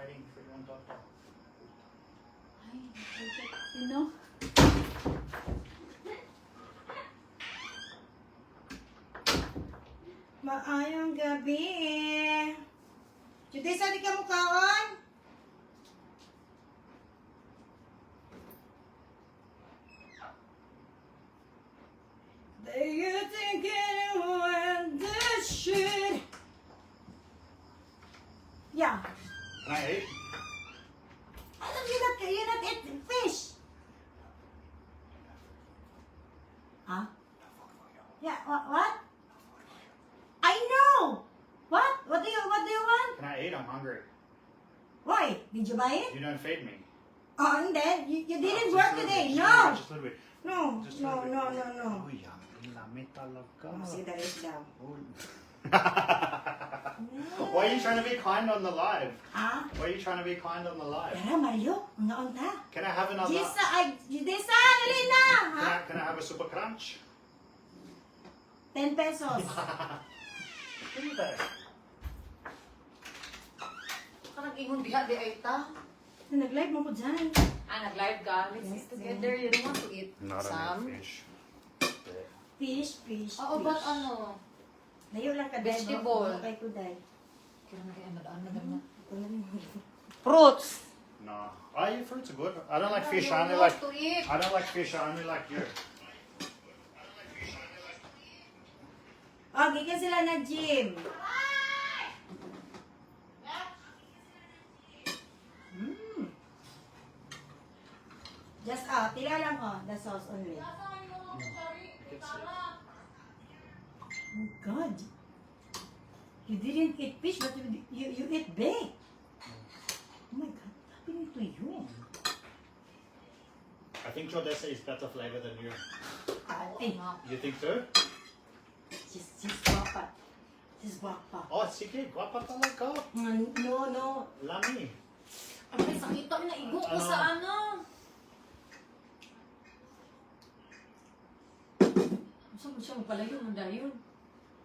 Waiting for you on Toto. Ay, you know? Maayong gabi. Judisa, di ka mukaon? Do you think anyone this shit? Yeah. Can I eat? I thought you not eat fish. Huh? Yeah, what? What? I know. What? What do you want? Can I eat? I'm hungry. Why? Did you buy it? You don't feed me. Oh, and then you didn't Just work a little today. bit, just a No. little bit, just a little bit. No. Just a No, little bit. no, no, no. Uy, ang lami talaga. Oh, see, that is down. Uy. Why are you trying to be kind on the live? Ah? Why are you trying to be kind on the live? Tara, Mario. Ungaon ta. Can I have another? Jisa, ay, Jisa, dali na. Can Ha? I have a super crunch? 10 pesos. Give me that. Kanang ingon diha di ay ta. Nag-live mo ko dyan. Ah, nag-live ka? Let's eat together. You don't want to eat some? Fish. Fish, fish, Oo, fish. but ano? Layo lang ka, Day. Vegetable. Kay Kuday. Kira na kaya madaan na na. Ito na rin. Fruits! No. Oh, your fruits are good. I don't like fish. You I only want like. to eat. I don't like fish. I only like you. Oh, gikan sila na gym. Just, tila lang, oh, the sauce only. You can see. Oh God. You didn't eat fish, but you eat bake. Oh my God, what happened to you? I think Jodessa is better flavor than you. Ay, You think too? she's guwapa. She's guwapa. Oh, sige, guwapa talaga. No. Lami. Ay, sakita na igo ko Ano? sa ano. Unsa man siya magpalayo man dayon.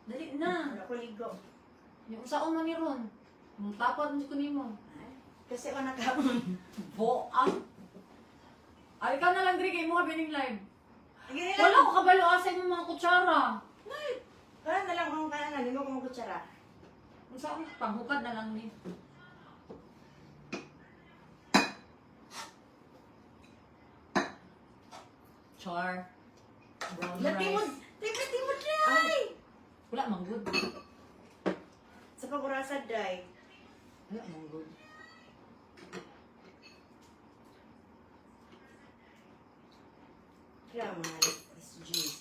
Dali na. Wala ko ligo. Yung unsaon man ni ron. Ang tapad mo ko nimo. Kasi ako nakaon. Boang. Ay, ikaw na lang diri kay mo ka bining live. Sige Wala lang. ko kabalo asa imong mga kutsara. Kaya na lang kung kaya na, limo kong kutsara. Unsa akong panghukad na lang ni. Char. Brown Lati mo, rice. lati mo, try! Wala man good. Sa pag-urasa, day. Wala man good. Kaya mga SGs.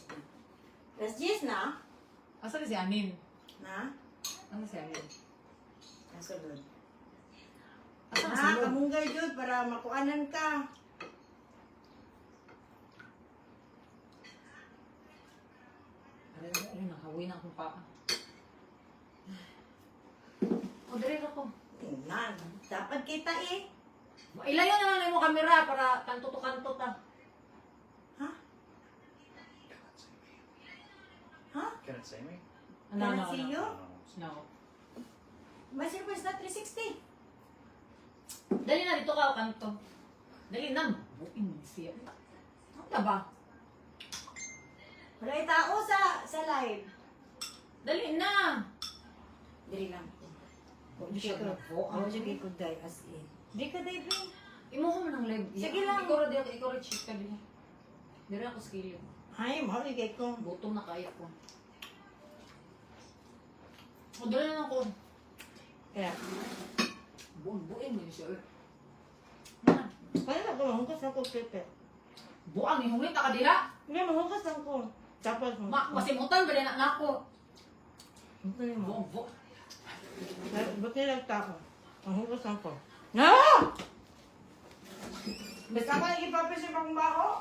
SGs na? Asa ni si Anin? Na? Asa si Anin? Nasulod. Asa ang Ha, sulod? kamunggay jud para makuanan ka. Aray, aray, nakawi na akong paa. O, diri ra ko. Tingnan. Dapat kita eh. Ilayo na lang mo kamera para kanto to kanto ta. Ha? Can it see me? Ha? Can it see me? No, Can no, I see no. you? No. My cellphone is not 360. Dali na dito ka o kanto. Dali na. Buin mo siya. Ano na ba? Wala tao sa live. Dali na. Dili lang. Hindi siya nagbuang. Ako siya kay Kuday as in. Di ka day, be. Imo ko man ang live. Sige lang. Ikaw ra di ako, ikaw ra chika din. Diri ako sa kilid. Ay, mahal kay ko. Gutom na kaya ko. O, dali na ako. Kaya, Buon-buin mo siya. Eh. Na. kaya ako mahugas ako, Pepe. Buang, ihungit ka diha. Hindi, mahugas ako. Tapos, Masimutan ba din na nako? Ano mo? Buong buong. Buti lang tao. Mahugas ako. No! Basta ako nag-ipapis yung pangbaho.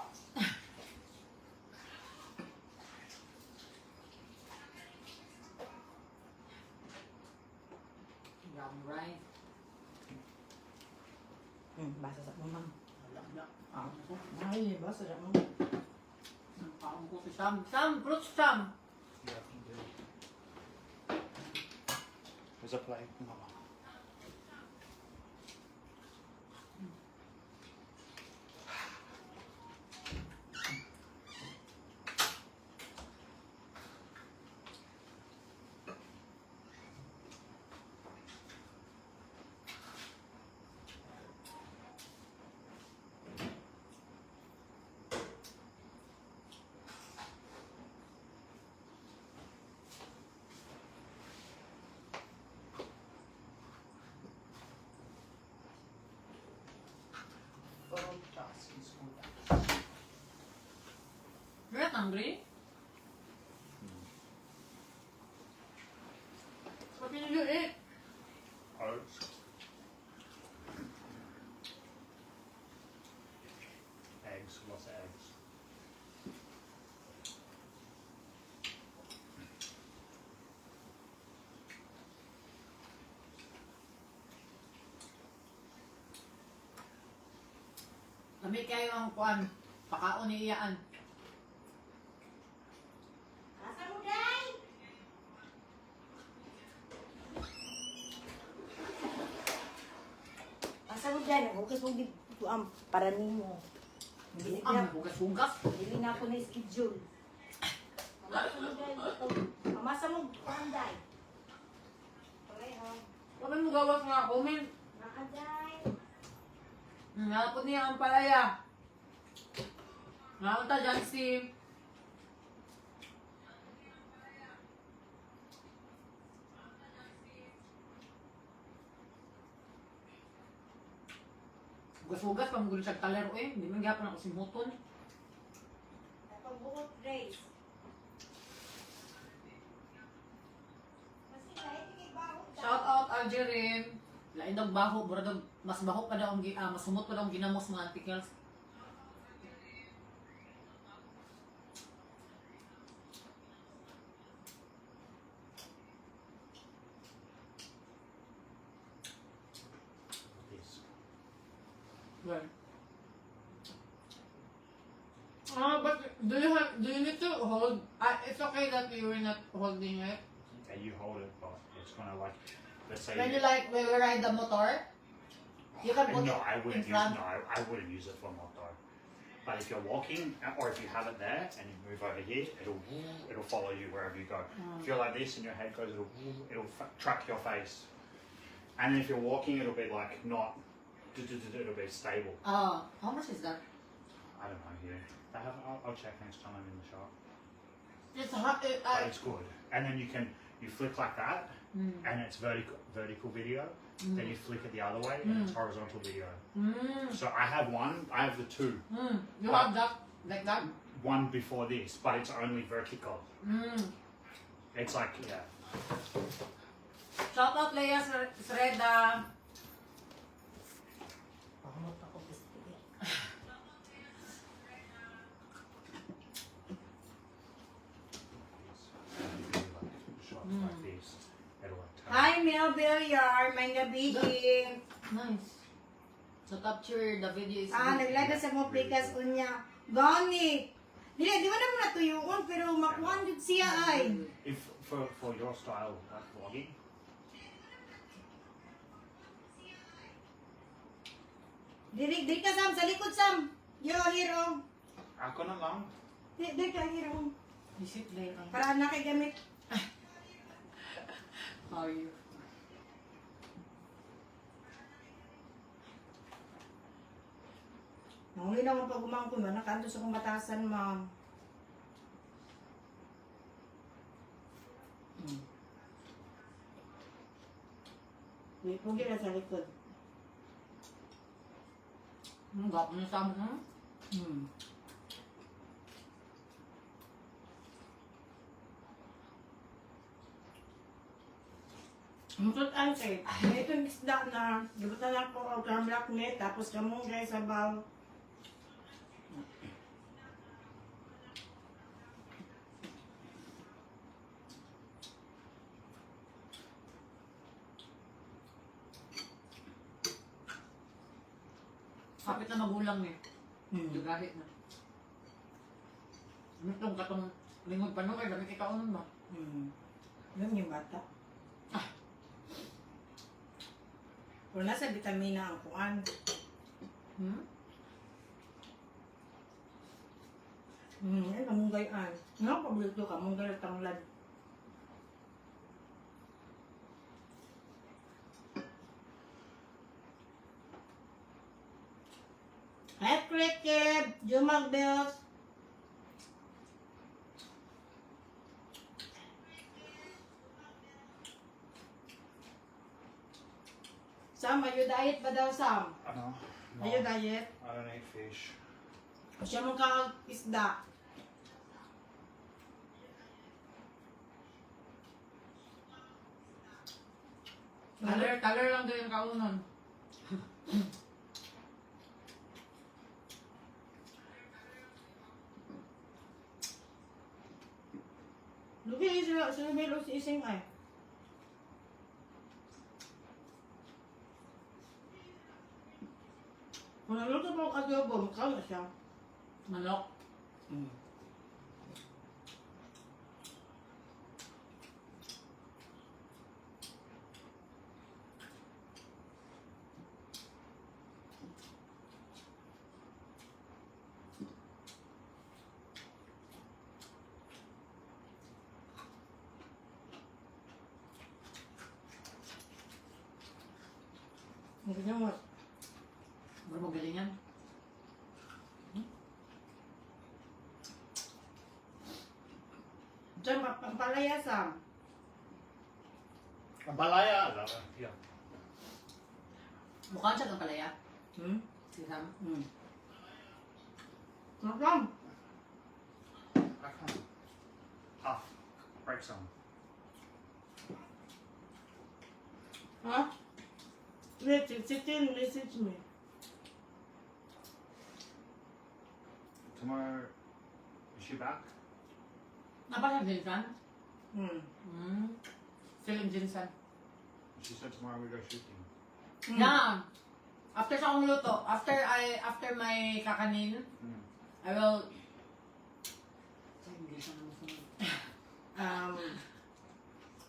Brown rice. Basa sa mama. Wala na. Ah, ay, basa sa mama. Ang kaon ko si Sam. Sam, fruits Sam. Yeah, I can do. There's a plate. Mama. Hungry? What did you eat? Oats. Eggs, lots of eggs. Lami kayo ang kuan. Pakaon ni iyaan. Asa mo, day? Asa mo, day? Naghugas mo dito ang para nimo. Dili Ang na, hugas-hugas. dili na ako na schedule. Amasa mo, day. Amasa mo, kuan, day. Pareho. Kami mo gawas nga ako, min. Naa, day. Nalapot niya ang palaya. Naunta dyan si... Hugas-hugas, pamugulo siya talero eh. Hindi man gihapon ako simuton. Pagbuot, Grace. Kasi kahit ikay baho, day. Shout out Algerin. Lain daw baho, mura daw mas baho pa daw ang mas sumot pa daw ang ginamos mga articles. This. Well, Ah, but do you need to hold? It's okay that you were not holding it. Okay, you hold it, but it's gonna like, let's say. when you like when we ride the motor, you can put No, it I wouldn't in use. front. No, I wouldn't use it for moto. But if you're walking, or if you have it there and you move over here, it'll follow you wherever you go. If you're like this and your head goes, it'll track your face. And then if you're walking, it'll be like not, it'll be stable. How much is that? I don't know here. They have. I'll check next time I'm in the shop. It's hot. But it's good. And then you flick like that, and it's vertical video. Then you flick it the other way, and it's horizontal video. So I have one. I have the two. You have that like that. One before this, but it's only vertical. It's like, yeah. Shout out Leia Sreda. Pahamot ako, gusto. Like, shots like this. It'll like turn. Hi, Mel Villar. May gabi. Nice. So capture the video is Ah, good. naglaga sa mo plikas unya. Gani. Dili, di ba naman natuyoon, pero makuan jud siya ay. If for your style like vlogging, Dili, dili ka Sam, sa likod Sam. Yo, hero. Ako na lang. Dili, dili ka hero. You sit there. Para na kay gamit. How are you? Nanguli na akong pagumangko, man. Nakaanto sa kong batasan, ma'am. May pugi na sa likod. Gwapo na sa mo. Ang ang kay, may itong isda na gibutan ako og black meat, tapos kamunggay sabaw. Kapit na magulang eh. Dugahi na. Itong katong lingod pa nung ay gamit ikaw nun ba? Yun yung bata. Ah. Wala sa bitamina ang kuan. Hmm? Ay, kamunggay an. Nga, paborito kamunggay at tanglad. Hi, Cricket! Jumag Bills! Sam, are you diet ba daw, Sam? Ano? No, Are you diet? I don't eat fish. Siya mo ka isda. Taler, taler lang din yung kaunon. Lugi sila sila Melo si Ising ay. Kung naluto mo ang adobo, mukha siya. Manok. Ang ganyan mo. Mura mo galing yan. Diyan, pampalaya sa. Ampalaya, I love it. Yeah. Mukha siya ng palaya. Hmm? Si Sam. Sarap lang. I can't. Half. Break some. Ha? Wait, si Tin message me. Tomorrow, is she back? Napa siya Jinsan? Hmm. Still in Jinsan. She said tomorrow we go shooting. Yeah. After sa akong luto, after my kakanin, I will Sa English ang naman.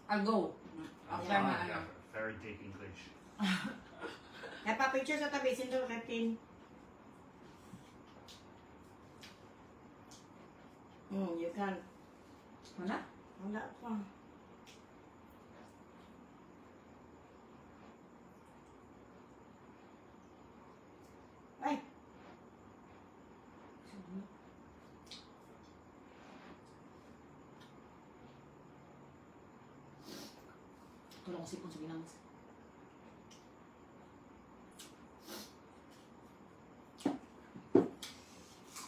I'll go. After Yeah, my yeah, ano. very deep English. Napapicture sa tabi, sino kay Tin? You can. Wala? Wala pa. Ay, Tulong sipon sa ginangis.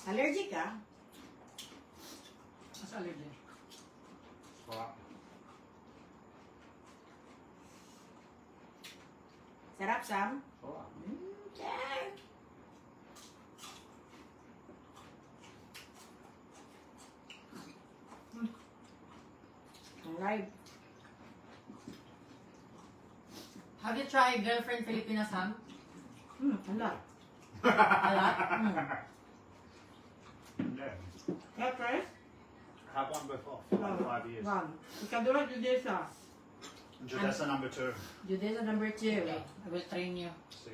Allergic ka? Mas allergy. Right. Sarap, Sam? Alright. Yeah. Ang live. Have you tried Girlfriend Filipina, Sam? Wala. A lot? Yeah. Kaya first? Have one before for like 5 years. One. Ikadura, Judesa. Judessa number two. Judesa number two. Okay, I will train you. See.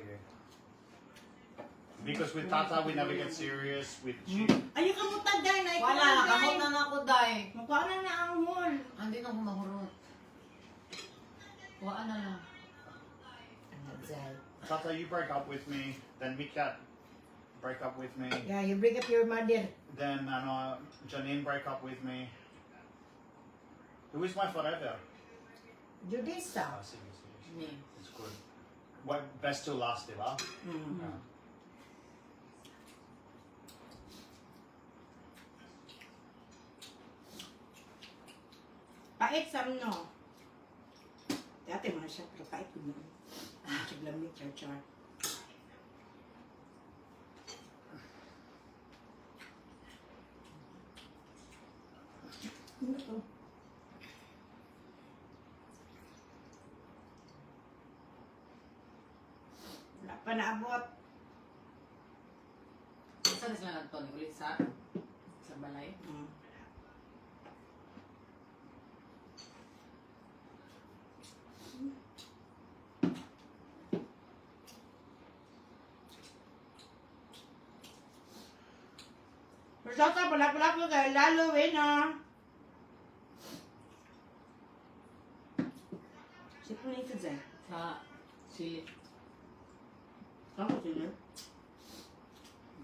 Because with Tata we never get serious. With she, Ay, yung kamutan, Day. Na, Wala, nakamot na na ako, Day. Magkuha na na ang hall. Hindi na ako mahurot. Wala na lang. Tata, you break up with me. Then Mikat break up with me. Yeah, you break up your mother. Then Janine break up with me. Who is my forever? Judesa. Ah, see, see, see. Me. It's good. What best to last, diba? Mm. Yeah. Pait, Sam, no? Dati mga siya, pero pait ko na. Ang lamig, char char. Ano to? Wala pa naabot. Saan na sila nagto? Ulit sa balay? Rosata, pala-pala ko kay Lalo, eh, na. Sipon ito dyan. Sa sili. Saan ko sila?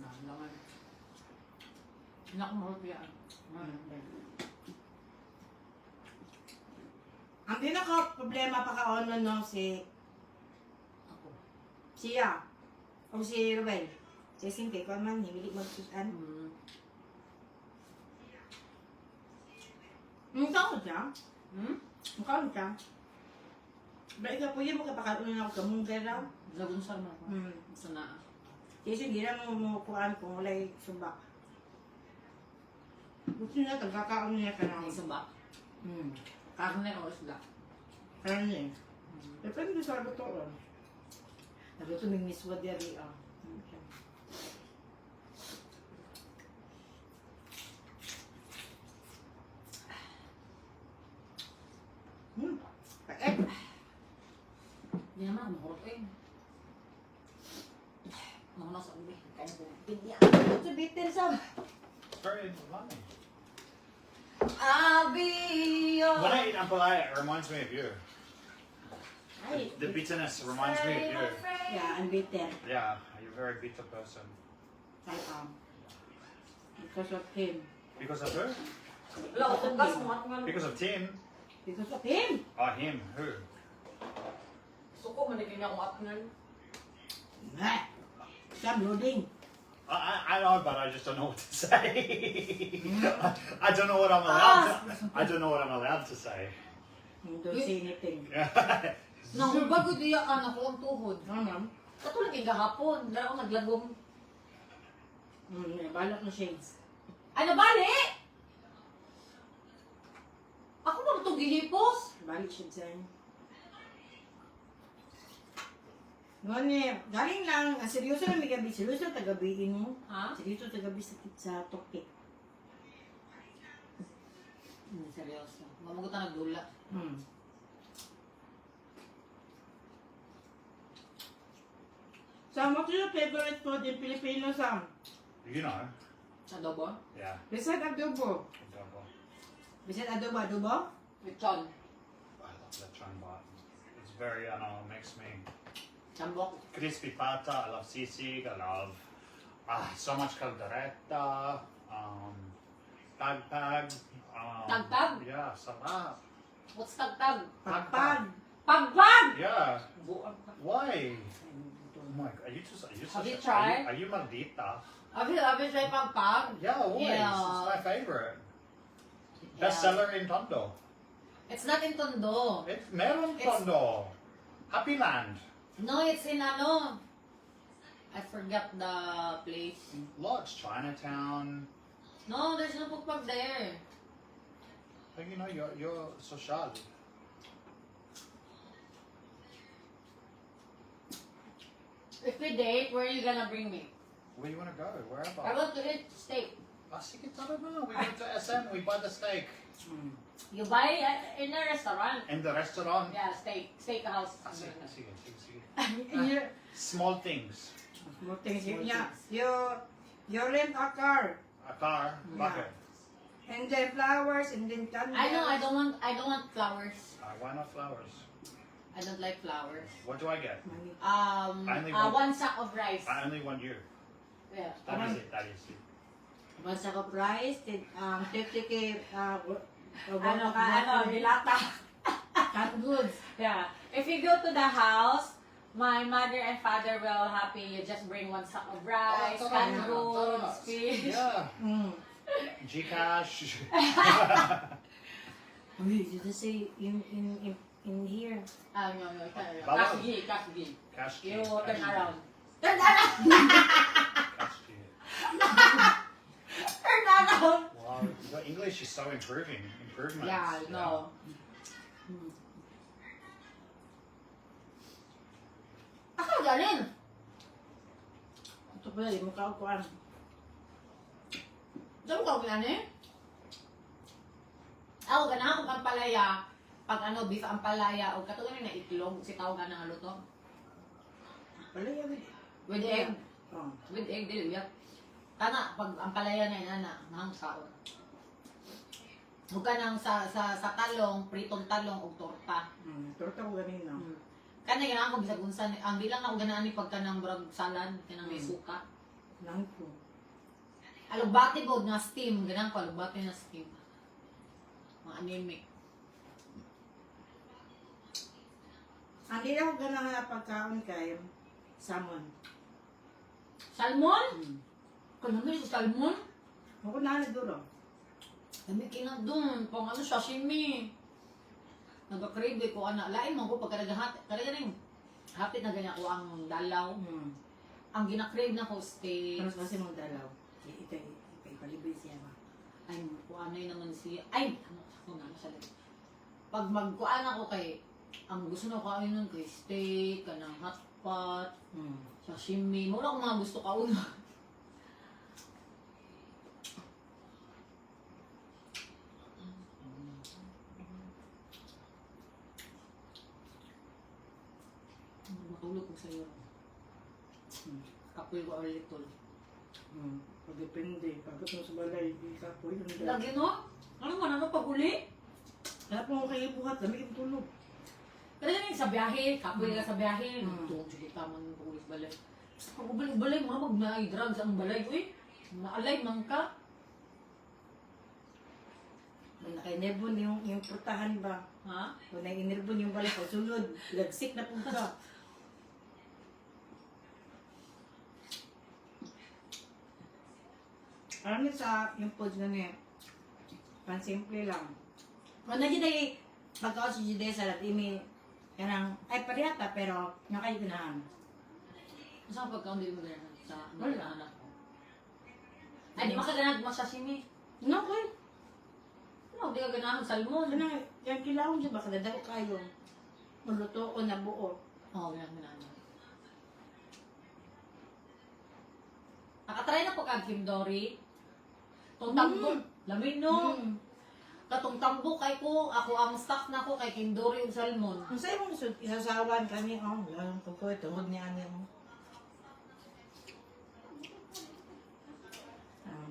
Nalangan. Hindi ako mahurot yan. Ang pinaka problema pa kaono no si Ako. siya o si Ruel. Si Sinte, kung man, himili magsusan. Mukha ko siya. Hmm? Mukha ko siya. Ba ikaw po yun, makapakaroon na ako kamunggay raw. Lagunsa man ako. Sa naa. Kasi hindi na mo mo kuan kung walay subak. Gusto niya, tagakaon niya ka na. May suba. Karne o isda. Karne. Depende sa luto. Naluto may miswa diri ah. Okay. Paek. Hindi naman ako makurot eh. Mga nasa ubi. Kaya ko. Bigyan. Ito bitter sam. It's very lovely. I'll be your... When I eat ampalaya, it reminds me of you. Ay. The bitterness reminds me of you. Yeah, I'm bitter. Yeah, you're a very bitter person. I am. Because of him. Because of who? Wala, tugas mo at nga. Because of Tim. Because of him. Oh, him. Who? Suko, manigin akong atngan. Nah. Sam loading. I know, but I just don't know what to say. I don't know what I'm allowed to. I don't know what I'm allowed to say. Don't say anything. Nang bago diya ka na ko ang tuhod. No, ma'am. Katulad kay gahapon, dara ako naglagom. Balak na shades. Ay, nabali! Ako ba itong gihipos? Balik siya dyan. Noon eh, galing lang, ah, seryoso na may gabi, seryoso tagabiin mo. Ha? Seryoso tagabi sa tokpik. Seryoso. Mamagutan nagdula. Sam, what's your favorite food in Filipino, Sam? You know. Sa adobo? Yeah. Beside adobo. Adobo. Bisan adobo, adobo? Lechon. I love lechon bite. It's very, I know, it makes me Chambok. Crispy pata. I love sisig. I love so much caldereta. Tagtag. Tagtag? Yeah, sarap. What's tagtag? Pagpag. Pagpag! Yeah. Buang ka. Why? Oh my God, are you just, are you Have such you a, tried? are you maldita? Have you tried pagpag? Yeah, always. Yeah. It's my favorite. Yeah. Best seller in Tondo. It's not in Tondo. It's meron Tondo. Happy Land. No, it's in ano. I forgot the place. Lots. Chinatown. No, there's no pagpag there. But you know, you're social. If we date, where are you gonna bring me? Where you want to go? Wherever. I want to eat steak. Ah, sige, tara na. We go to SM. We buy the steak. You buy in a restaurant. In the restaurant. Yeah, steak. Steakhouse. Ah, sige, sige, sige, sige. You, Small things. Small things. Small yeah, things. you rent a car. A car. Bucket. And then flowers, and then candles. I know, I don't want flowers. Why not flowers? I don't like flowers. What do I get? Money. I only One sack of rice. I only want you. Yeah. That is it. That is it. One sack of rice, then, 50K, Ano ka, ano, dilata. Canned goods. Yeah. If you go to the house, my mother and father will happy. You just bring one sack of rice, Oh, tara canned na, goods, tara. fish. Yeah. Gcash. Uy, did you say in here? Ah, no. Ito, Bawal. Cash G, cash G. Cash G. You turn Cash G. around. Turn around! Cash G. Turn around! Wow, your English is so improving. Improvements. Yeah, I know. Ako galing! Ito pala, di mo kaukuan. Diyan ko gani? Ako ganahan kong ampalaya. Pag ano, beef ampalaya o katulad na itlog, si tawag na nga luto. Wala yan. With egg. Oh. With egg, dili yeah. Tana, pag ampalaya na yun, ana, nahang kaon. Huwag ka nang sa talong, pritong talong o torta. Torta ko ganin na. Kana ganahan ko bisag unsa ni, ang di lang ako ganahan ni pagka nang murag salad, kanang may suka. Nang ko. Alugbati bod nga steam, ganahan ko alugbati nga steam. Mga anemic. Ang di ako ganahan na pagkaon kay salmon. Salmon? Kano sa salmon? Ako na nagduro. Dami kina dun, pang ano, sashimi. Nagka-crave ko ana. Lain man ko pagka nagahat, kada ganing hapit na ganyan ko ang dalaw. Ang gina-crave na ko steak. Pero kasi mong dalaw. Ito, ipalibre siya ba? Ay, kuanay naman siya. Ay, ano, ako na, ano sa lagi. Pag magkuan ako kay, ang gusto na kain nun kay steak, kanang hot pot, sashimi. Mura akong mga gusto kauna. Matulog ko sa'yo. Kapoy ko a little. Pag depende. Pag mo sa balay, ikapoy. Lagi no? Ano man, ano pag uli? Wala po ako kayo buhat. Lamig ang tulog. Pero yun sa biyahe, kapoy ka sa biyahe, tuog jud ka man pag ulit balay. Pag ubalik balay, mura mag naay drugs ang balay, uy. Naalay man ka. Kung naka-enervon yung putahan ba? Ha? Kung naka-enervon yung balay, pag sulod, lagsik na po ka. Alam niyo sa yung food na niya, pan-simple lang. Kung na ay pagkaon si Juday sa imi, kanang, ay parehata, pero nakayunahan. Saan pagkaon dili mo ganahan sa ano Wala. anak ko? Ay, di makaganahan mo sashimi. No, kay. Ano, di ka ganahan salmon. Kanang, yung kilawon siya, baka dadako kayo. Muluto ko na buo. Oo, ganahan ganahan. Nakatry na po kag Kim Dory. Tong tambo. Lamin no. Katong tambo kay ko, ako ang stock na ko kay Kim Dory ug salmon. Ang sa'yo mong isasawan kami, oh, lalong ko ko, tungod ni ani mo. Ah.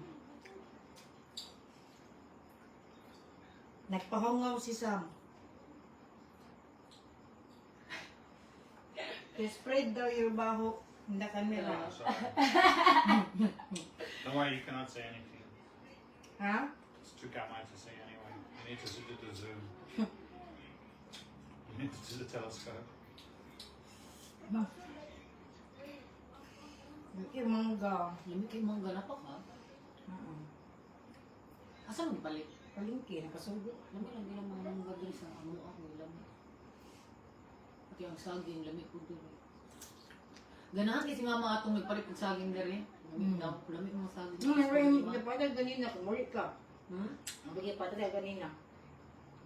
Nagpahongaw si Sam. To spread daw your baho in the camera. Oh, sorry. Don't worry, you cannot say anything. Ha? It's too gamay to see anyway. You need to do the zoom. You need to do the telescope. Ba? Yung mangga. Lami kay mangga na pa ka. Oo. Asa mo balik? Palingki, nakasugo. Lami lang ilang mga mangga diri sa amo ako lami. Pati ang saging lami ko diri. Ganahan kay si mama atong nagpalit og saging diri. Lami daw, lami mga saging. Yung napatag ganina, kumuli ka. Hmm? Ang bigay patag ganina.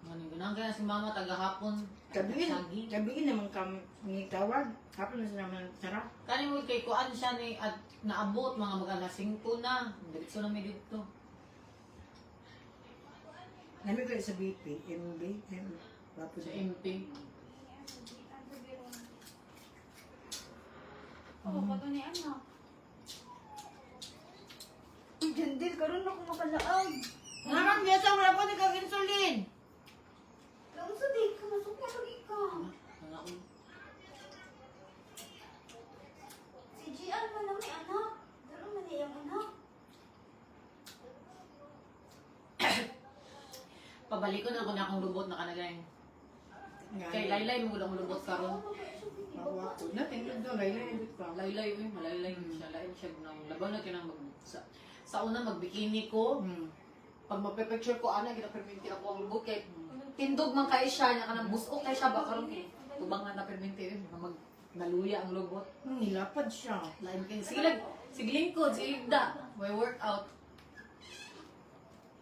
Ano ganahan kaya si mama taga hapon. Kabiin, Saging. kabiin naman kami ni tawag. Hapon na sila naman sarap. Kani mo kay kuan siya ni at naabot mga mag alas 5 na. Diretso na mi didto. Nami ko sa BP, MB, M, Wapo Sa MP. Oo, kato ni anak. Jandil, karon ako makalaag. Naman, biyasa, wala po ni kang insulin. Kaon sa di ka, masuk na lagi ka. Ano ako? Si GR man na may anak. Dalo man na iyang anak. Pabalikon ako na akong lubot na kanagay. Kay Laylay mo gud ang lubot karon. Mawa ko na, tingnan doon, laylay, ka. Laylay uy, malaylay siya, lain siya nang labaw na kinang mag sa una magbikini ko. Pag mapipicture ko ana gina perminti ako ang lubot kay tindog man kay siya nya kanang busok kay siya ba karon kay tubang nga na perminti yun mag naluya ang lubot. Nilapad siya. Lain kay sige lang, sige lingkod, sige da, may workout.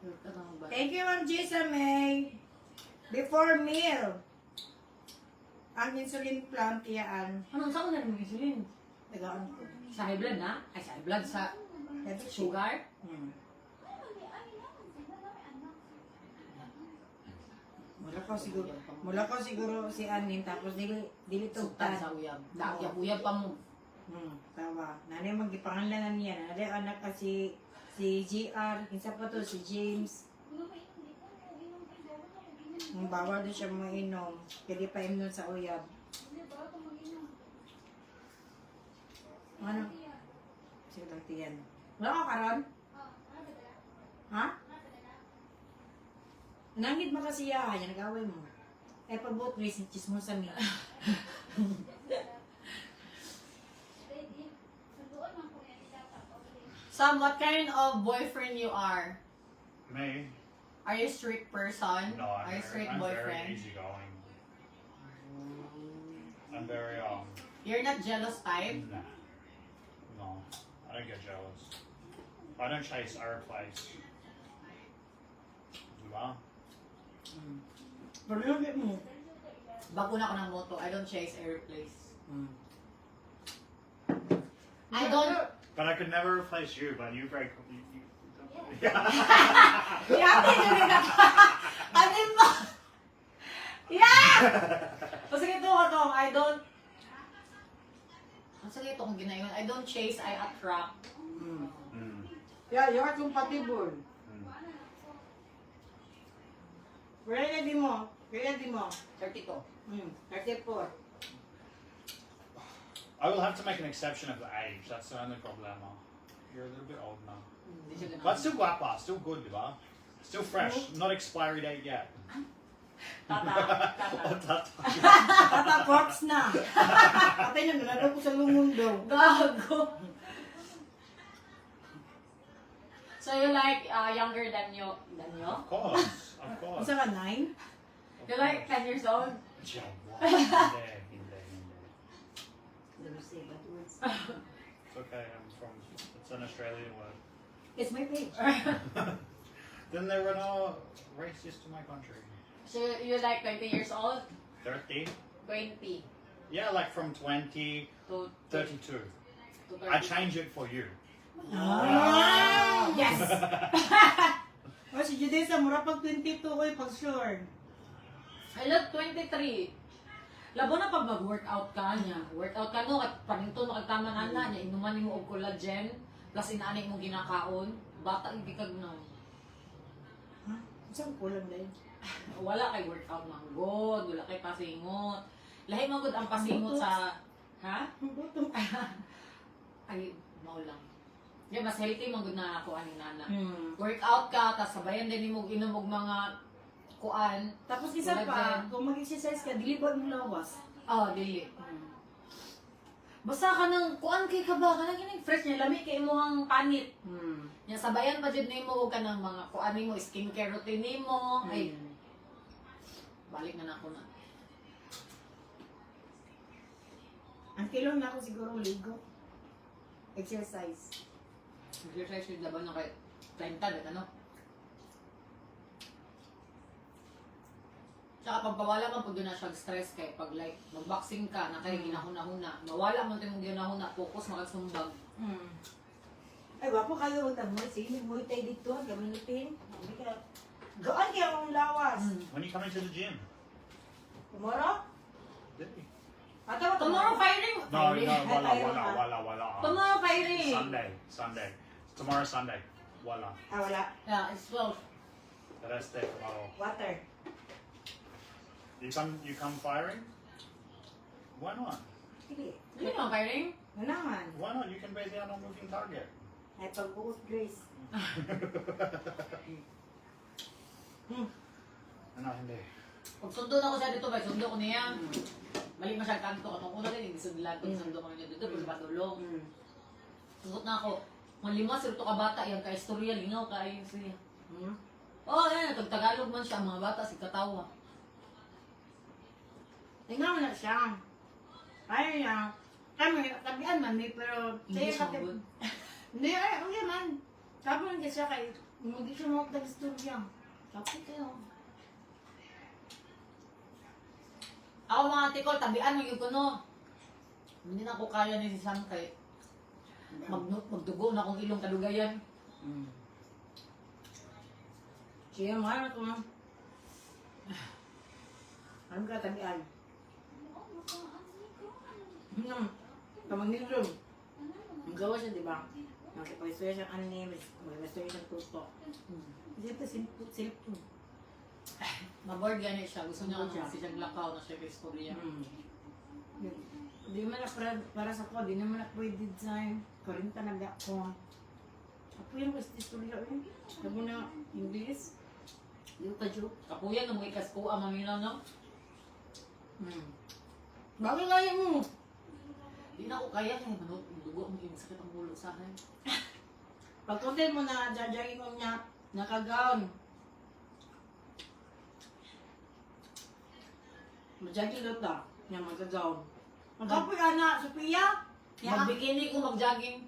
Workout ang ba? Thank you, Ma'am Jisa May. Before meal, ang insulin plant iyaan. Anong saan na rin insulin? Tagaan ko. Sa high blood na? Ay, sa high blood, sa sugar? Mula ko siguro si Anin, tapos dili, dili Sugtan tugtan. sa uyab. Dakyab uyab pa mo. Tawa. Nanay magipanganlanan niya. Nanay anak ka si si GR, kinsa pa to si James. Ang bawal doon siya mainom. Kaya di pa imnon sa uyab. Ano? Sige lang tiyan. Wala ka karon? Ha? Nangit mo kasi ya, yan nag-away mo. Eh, pabot, Grace, chismosa mi. Sam, what kind of boyfriend you are? Me? Are you a strict person? No, I'm Are you a very, strict I'm very boyfriend? easygoing. I'm very You're not jealous type? Nah. No. I don't get jealous. I don't chase, I replace. Diba? Pero yung mo. Bago na ako ng motto, I don't chase, I replace. I don't. But I could never replace you, but you break you. Yate, yun na. Ano mo? Yeah! O sige, ito ka to. I don't. Ang sige, ito kung ginayon. I don't chase, I attract. Yeah, you are compatible. Wala na di mo. Wala di mo. 32. 34. I will have to make an exception of the age. That's the only problema. You're a little bit old now. Hindi siya ganun. But still guapa, still good, diba? Still fresh, not expiry date yet. Tata. Tata. Oh, tata. Tata, corpse na. Patay na, nalaro ko sa lungon daw. Gago. So you like younger than you? Than you? Of course, of course. Isa ka, 9? You like 10 years old? Jawa. Hindi, hindi, hindi. Don't say bad words. It's okay, I'm from, it's an Australian word. It's my page. Then they were not racist to my country. So you like 20 years old? 30? 20 Yeah, like from 20, to 32. to 30. I change it for you. Ah! Yes! O, si Judesa, mura pag 22 ko pag sure. I love 23. Labo na pag mag-workout ka niya. Workout ka no, at paninto no kag tama na na niya, inuman nimo og collagen, plus inaani mo ginakaon, bata hindi kag no. Ha? Isang kulang dahil. Wala kay workout man god, wala kay pasingot. Lahi man gud ang pasingot sa, ha? Ang gutom. Ay, mao lang. Yeah, mas healthy man gud na ako aning nana. Workout ka, tas sabayan din nimo og inom og mga kuan. Tapos isa pa, Collagen. kung mag-exercise ka, dili ba mo lawas? Oh, dili. Basta ka nang kuan kay ka ba kanang ining fresh niya lami kay imong panit. Nya sabayan pa jud nimo og kanang mga kuan nimo, skincare routine nimo. Ay, balik na nako na. Ang kilong na ako siguro ligo. Exercise. Exercise jud laban na kay 30 bet ano. Tsaka pagpawala man pag na siya stress kay pag like magboxing ka na kay ginahuna-huna, mawala man imong ginahuna, focus makasumbag. Ay, wapo kayo. Unta mo. Sige, mo tayo dito. Gamitin. Gaan kaya akong lawas. When you coming to the gym? Tomorrow? Dili. Ata, Tomorrow firing. No, Firing. no, wala, Ay, tayo wala, ka. wala, wala. Tomorrow firing. Sunday, Sunday. Tomorrow, Sunday. Wala. Ah, wala. Yeah, it's 12. The rest day tomorrow. Water. You come firing? Why not? Sige. Hindi naman firing. Nanaman. Why not? You can base it on a moving target. Ay, pagbuot, Grace. Ano, hindi. Pag sundo na ko siya dito, bay, sundo ko niya. Mali man siya kanto. Katong una din, hindi sundlan. Pag sundo ko niya dito, pag patulong. Sugot na ako. Mga lima, sirto ka bata, yung ka-istorya, lingaw ka, ayun siya. Oh, ayan, tag Tagalog man siya, ang mga bata, si katawa. Tingnan mo na siya. Ay, niya. Kami, tabian man, may pero... English Kaya man good. Hindi, ay, okay man. Tapos lang siya kay... Hindi siya mga tag-istorya. Tapos kayo. Ako mga tikol, tabian mo yung kuno. Hindi na ako kaya ni si Sam kay magdugo na akong ilong kadugayan. Siya, mahal na ito na. Ano ka tabian? Kamangilong. Ang gawa siya, di ba? Nakipag-istorya siyang anime, mag-istorya siyang tuto. Siyempre, simple, simple. Maboard gani siya. Gusto niya Maboard ano, siya. si siyang lakaw na siya kay istorya. Di man na para sa ko, di naman na pwede design. 40 na ba ako. Ako yung gusto istorya eh. Kamo na English. Di ko ka-joke. Kapuyan, nung mga ikaskuha, maminaw, no? Bakit kaya mo? Di na ako kaya kaya manot, dugo ang iyong sakit ang ulo sa akin. Pag content mo na jajagin ko niya, nakagown. Majagi ta, niya magka-gown. Magkapoy ana, Sophia. Ya. Magbikini ko, mag-jogging.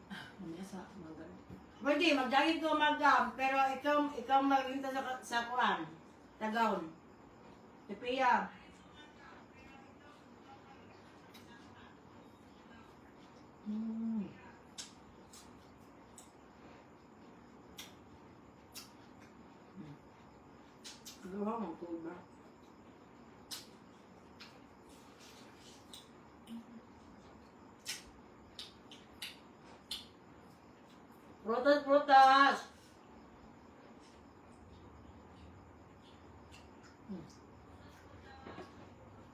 Ah, mamaya sa mga Pwede, mag-jogging ko mag pero ikaw maghinta sa kuan. Tagaon. Sophia. Gawa mo ko ba? Prutas, prutas!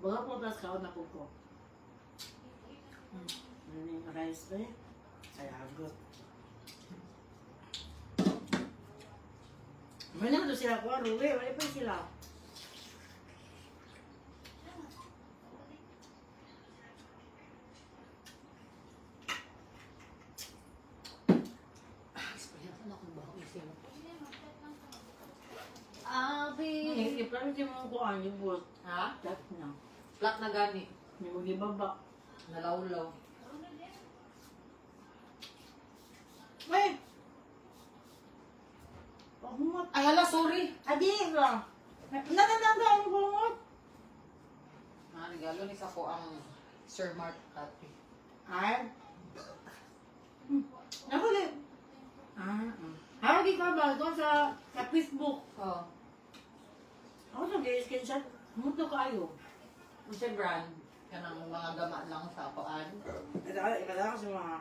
Mga prutas kaon na ko. Ano yung rice ba eh? Kaya agot. Wala naman to sila kuha, Ruwe. Wala pa sila. Ano akong baho isip? Abi. Iplano siya mga kuha, yung buot. Ha? Tat na. Flat na gani. Hindi mo gibaba. Nalawlaw. Ay! Pahungot. Ay, hala, sorry. Adi ba? Natatanda ang bungot. Ah, regalo ni sa ko ang Sir Mark Ati. Ay. Nahuli. Ah. Hawagi ka ba? Ito sa Facebook. Oh. Ako sa screenshot. Muto kayo. Usa brand kanang mga gama lang sa kuan. Ibada ko sa mga...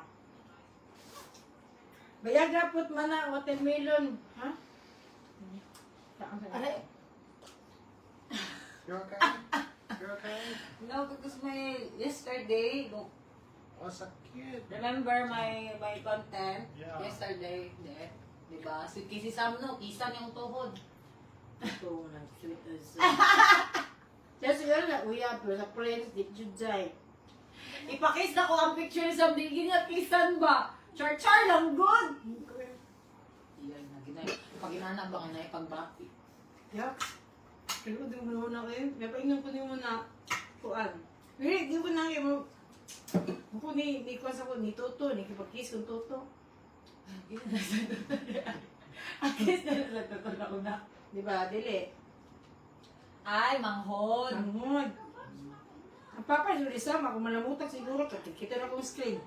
Bayag rapot man na watermelon. Ha? Aray. You're okay? You're okay? No, because my yesterday, go, What's a kid? remember my content Yeah. yesterday, di, di ba? Si Kisi Sam no, kisan yung tuhod. Ito na, sweet as... Sa siguro na uyab, pero sa friends, di jud jay. Ipakis na ko ang picture ni Sam, di niya kisan ba? Char char lang good. Iyan na ginay. Pag inana ba nga na pagbati. Yak. Pero di mo na kayo. May paingnan ko nimo na kuan. Dili, di ko na kayo mo. Ako ni kuan sa ko ni Toto, ni kipag-kiss kong Toto. Ang kiss na sa totoo na una. Di ba? Dili. Ay, manghod. Manghod. Ang papa sa Rizal, ako malamutak siguro kasi kita na kong screen.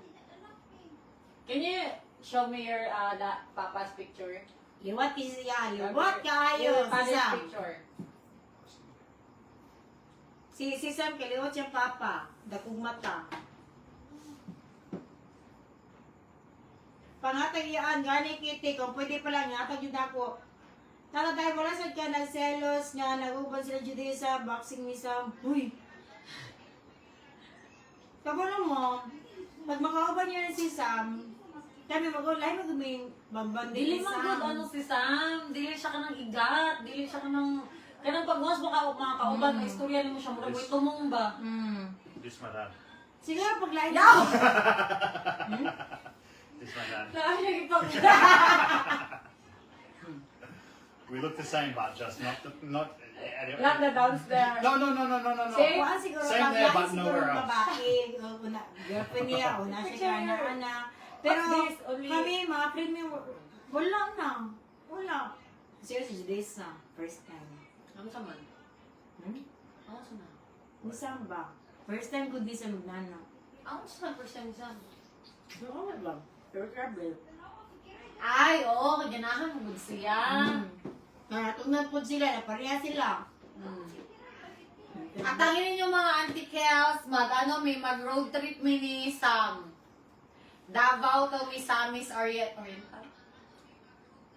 Can you show me your the papa's picture? Liwat kasi siya, liwat kaayo Your si father's Sam. picture. Si Sam kaliwat siyang papa, dakong mata. Pangatag iyaan, gani kiti, kung pwede pala, ngatag yun ako. Tara dahil wala sad ka nagselos nga naguban sila Judea boxing ni Sam. Uy! Kabalo mo, pag makauban niya si Sam, kami mag-ulay mag-uming bambang Dili man good ano si Sam. Dili siya kanang igat. Dili siya kanang kanang pag once mo ka mga kauban, may istorya nimo siya murag way tumong ba. This my dad. Siguro pag lain. This my dad. Nakakipag We look the same, but just not the, not. Not the downstairs. No. Same. Kuan siguro Same pag there, lain but siguro nowhere else. babae, o una, girlfriend niya, o na siya Picture. na anak. Pero What's this? Only- kami, mga friend mi, wala na. Wala. Siguro si Judesa, first time. Ano sa man? Hmm? Ano sa man? Ni Samba. First time ko di sa magnana. Ano sa man first time ni Sam? Oo nga ba? Pero travel. Ay, oo, ganahan mo gud siya. Natunan po sila, napareha sila. At ang ninyo mga Auntie Kels, mag ano may mag road trip mi ni Sam. Davao to Misamis Oriental.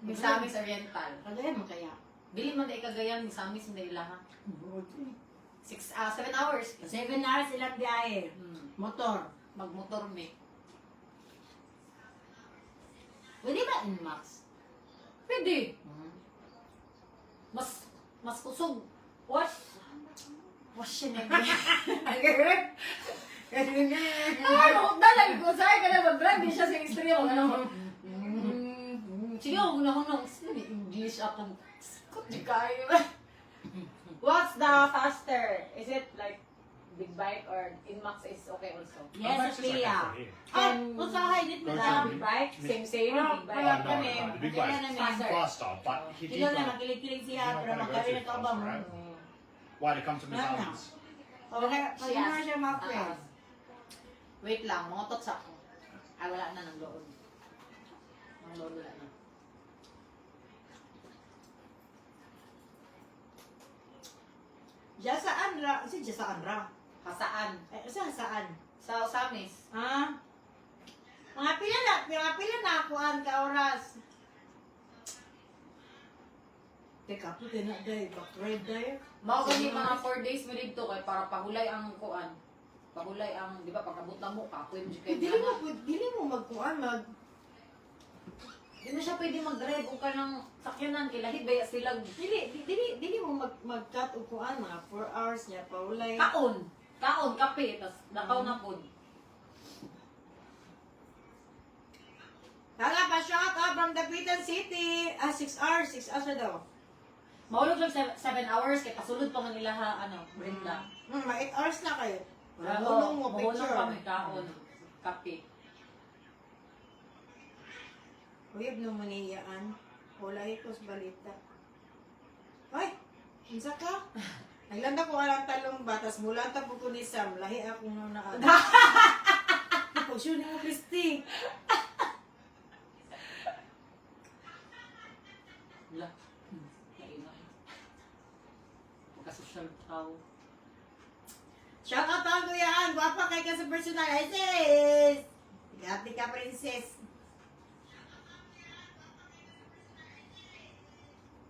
Misamis Oriental. Kagaya mo kaya. Dili man dai Cagayan, Misamis man dai ilaha. 6 7 hours. 7 hours ilang biyahe. Motor. Magmotor mi. Pwede ba in max? Pwede. Mas kusog. Wash. Wash yun eh. Ay, maugda lang ko. Sorry ka na mag-drive. Di siya sa istorya. Ano ko. Sige, ako na ako English ako. Skot, di kayo. What's the faster? Is it like Big bike or Inmax is okay also. Yes, Max is okay Sophia. for here. Ah, usahay dit Go mo to na. Big bike, same same, Ah, big Oh, bike. wala no, kami. no, the big Kaya bike's namin. Faster. faster, but he did Ilo na, not. makilig-kilig siya, You're not pero gonna go magkaroon too na fast, ba mo? right? Why to come to Wala na. Miss O, kaya, pag She na asked. siya mga friend. Ah, wait lang, mga tots ako. Ay, wala na ng loon. Ng loon, wala na. Jasaan ra, si jasaan ra. Hasaan. Eh, sa saan? Sa Osamis. Ah? Mga pila na akuan ka oras. Teka, puti na day, back ride day. Mao gani mga 4 days mi didto kay para pahulay ang kuan. Pahulay ang, di ba, pag-abot na mo, kapoy mo Eh, kay dili mo, dili mo magkuan, mag... Di mo siya pwede mag-drive o ka ng sakyanan kay lahi baya sila Dili, dili, dili mo mag, mag-cut og kuan, mga 4 hours niya, paulay. kaon. Kaon, kape, tas nakaw na pod. Tala pa, shout out from Dapitan City. Ah, 6 hours, 6 hours na daw. Mahulog lang 7 hours kay pasulod pa man nila ha, ano, Brenda. Mga 8 hours na kayo. Oo, Mahulong mo, mahulong picture. kami kaon, kape. Uyab no maniyaan. Wala ko sa balita. Ay, unsa ka? Naglanda ko alang talong batas. Mula ta po ko ni Sam. Lahi akong nung naan. Pag sure ni mo, Christy. Wala. Lain. Magka-social tao. Shout out ang kuyaan. Gwapa kay ka sa personal. Ay, sis! Grabe ka, princess.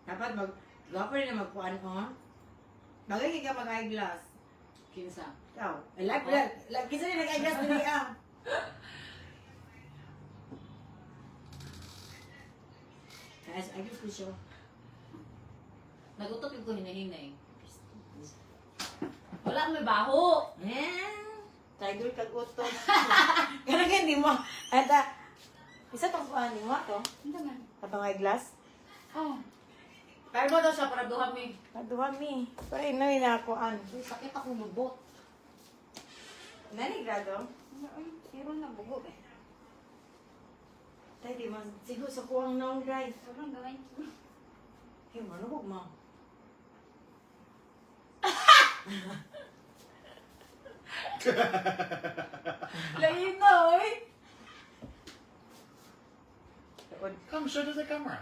Dapat mag... Gwapa rin na magkuan, oh. Bagay kay ka mag-eyeglass. Kinsa. Ikaw. I like, like, like, kisa rin nag-eyeglass na niya. Guys, I guess we show. Nagutok yung ko hinahinay. Wala may baho. Eh, tiger kag utot. Ganun ka, hindi mo. At, isa tong kuan, hindi mo to. Ano man? Katong eyeglass. Oh. Pero mo daw siya para duha mi. Paduha mi. Pero inoy na kuan. Uy, sakit akong lubot. Nani grado? Ano ay, pero nabugo eh. Tay, di man. Sigo sa kuang naong drive. Sobrang gawin. Hey, manubog ma. Lain na, oy. Come show to the camera.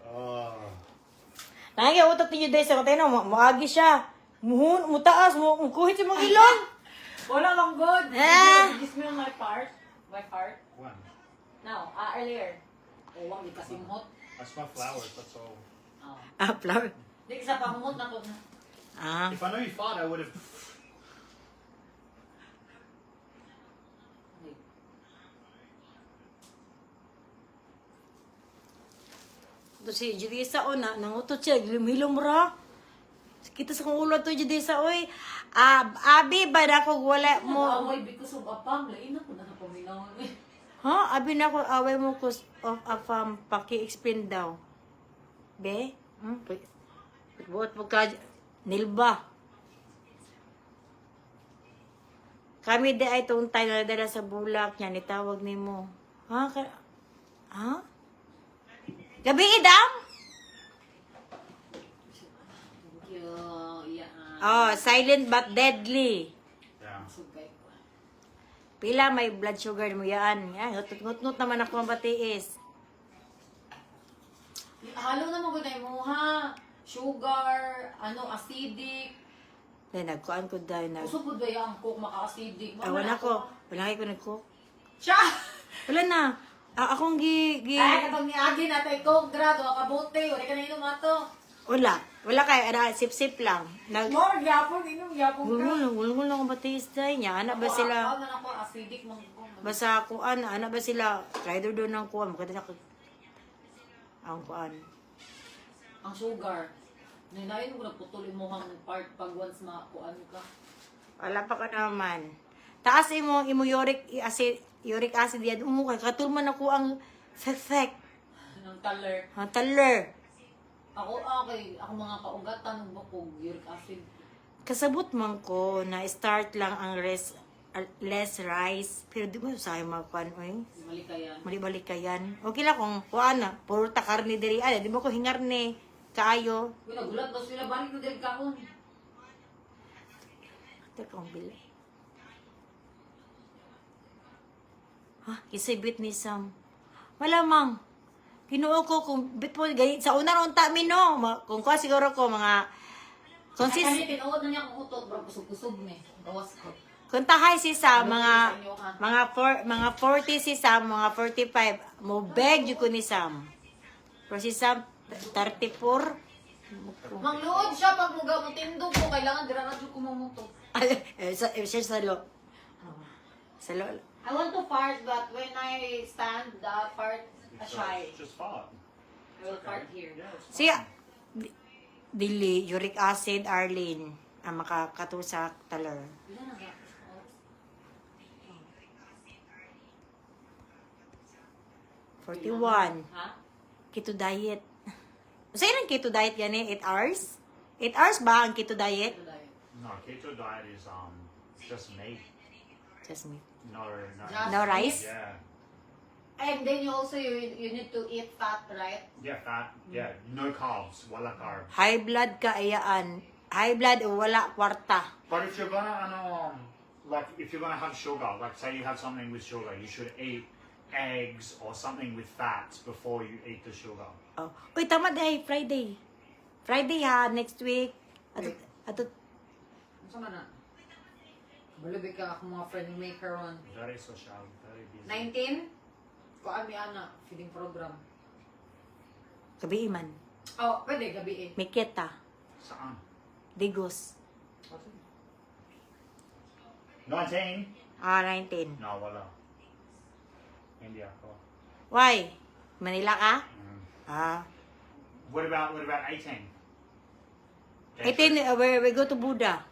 Oh. Nangyay utot ninyo dahil sa katay na, muagi siya. Muhun, mutaas, mukuhit sa mga ilong. Wala lang good. Eh. Did you smell my part? My heart? When? No, earlier. Oh, wag di kasimhot. I smell flowers, that's all. Oh. Ah, flower. Di sa pahumot na ko. Ah. If I know you fart, I would have. Ito si Judisa, o, na, nangutot siya, hilom ra. Kita sa kong ulo to, Judisa, oy. Ah, abi ba na ko wala mo? Away because of apam. Lain na ko na napaminaw. Ha? Abi na ko away mo cause of afam paki-explain daw. Be? Hmm? Buot mo ka nilba. Kami di ay tong tayo na dala sa bulak niya, nitawag nimo. Ha? Ka ha? Gabi idam? Thank you. Yeah. Oh, silent but deadly. Yeah. Sugay ko. Pila may blood sugar mo yan. Yan, ngut-ngut naman ako ang batiis. Halo na mo gud mo ha. Sugar, ano, acidic. Dahil nagkuan ko dahil nag... Usog pud ba ang coke maka-acidic? Ah, wala ko. Wala kayo ko nag-cook. Siya! Wala na. Ah, akong gi... Ay, katong niagi na tay coke grado kabote, wala ka na inom ato. Wala. Wala kayo. Ana, sip-sip lang. Nag... More gyapon, inom gyapon ka. Gulong, gulong akong batiis dahil niya. Ana ba sila... Ako man ako acidic man ko. Basta kuan, ana ba sila... Rider doon ng kuan. Maganda na Ang kuan. Ang sugar. Ninayon mo nagputol mo ang part pag once makuan ka. Wala pa ka naman. Taas imo imo uric acid yan umo kay katulman ako ang fek Ng color. ang taler. Ako, okay. Ako mga kaugatan, bukog, uric acid. Kasabot man ko na start lang ang rest, less rice. Pero di mo usahay magkuan oy. Malikayan. Mali-balik ka yan. Okay lang kung kuan na, puro ta karne diri. Ay, di mo ko hingarne. Kaayo. Uy, nagulat ba sila? Balik na diri kaon. Ito kong bili. Ha? Kisibit ni Sam. Malamang. Kinuo ko kung bit po gani sa una ron ta mi no. Kung kuha siguro ko mga kung Kasi si tinuod na niya akong utot, bro, kusog-kusog ni. Gawas ko. kung tahay si Sam mga Sa inyo, ha? mga four, mga 40 si Sam, mga 45 mo beg jud ko ni Sam. Pero si Sam 34. Mangluod siya pag muga mo tindog ko, kailangan dira na jud ko mamutot. Ay, eh, sa eh, siya sa lo. Sa lo. I want to fart, but when I stand, the fart shy. Just fart. I will fart here. Yeah, it's Siya, dili, uric acid, Arlene, ang makakatusak taler. Wala na ba? 41. Ha? Keto diet. Sa ilang keto diet yan eh? 8 hours? 8 hours ba ang keto diet? Ito diet. No, keto diet is just meat. Just me. No. Just No rice? Yeah. And then you also, you need to eat fat, right? Yeah, fat. Yeah, no carbs. Wala carbs. High blood ka ayaan. High blood o wala kwarta. But if you're gonna ano, like if you're gonna have sugar, like say you have something with sugar, you should eat eggs or something with fats before you eat the sugar. Oh. Uy, tama day, Friday. Friday ha, next week. Ato, ato, Ano sa man na? Balubig ka akong mga friend maker on. Very social, very busy. 19? Kuan mi ana, feeding program. gabi man. Oh, pwede gabi eh. Miketa. Saan? Digos. 19? Ah, 19. No, wala. Hindi ako. Why? Manila ka? Mm. Ah. What about 18? 18, we go to Buddha.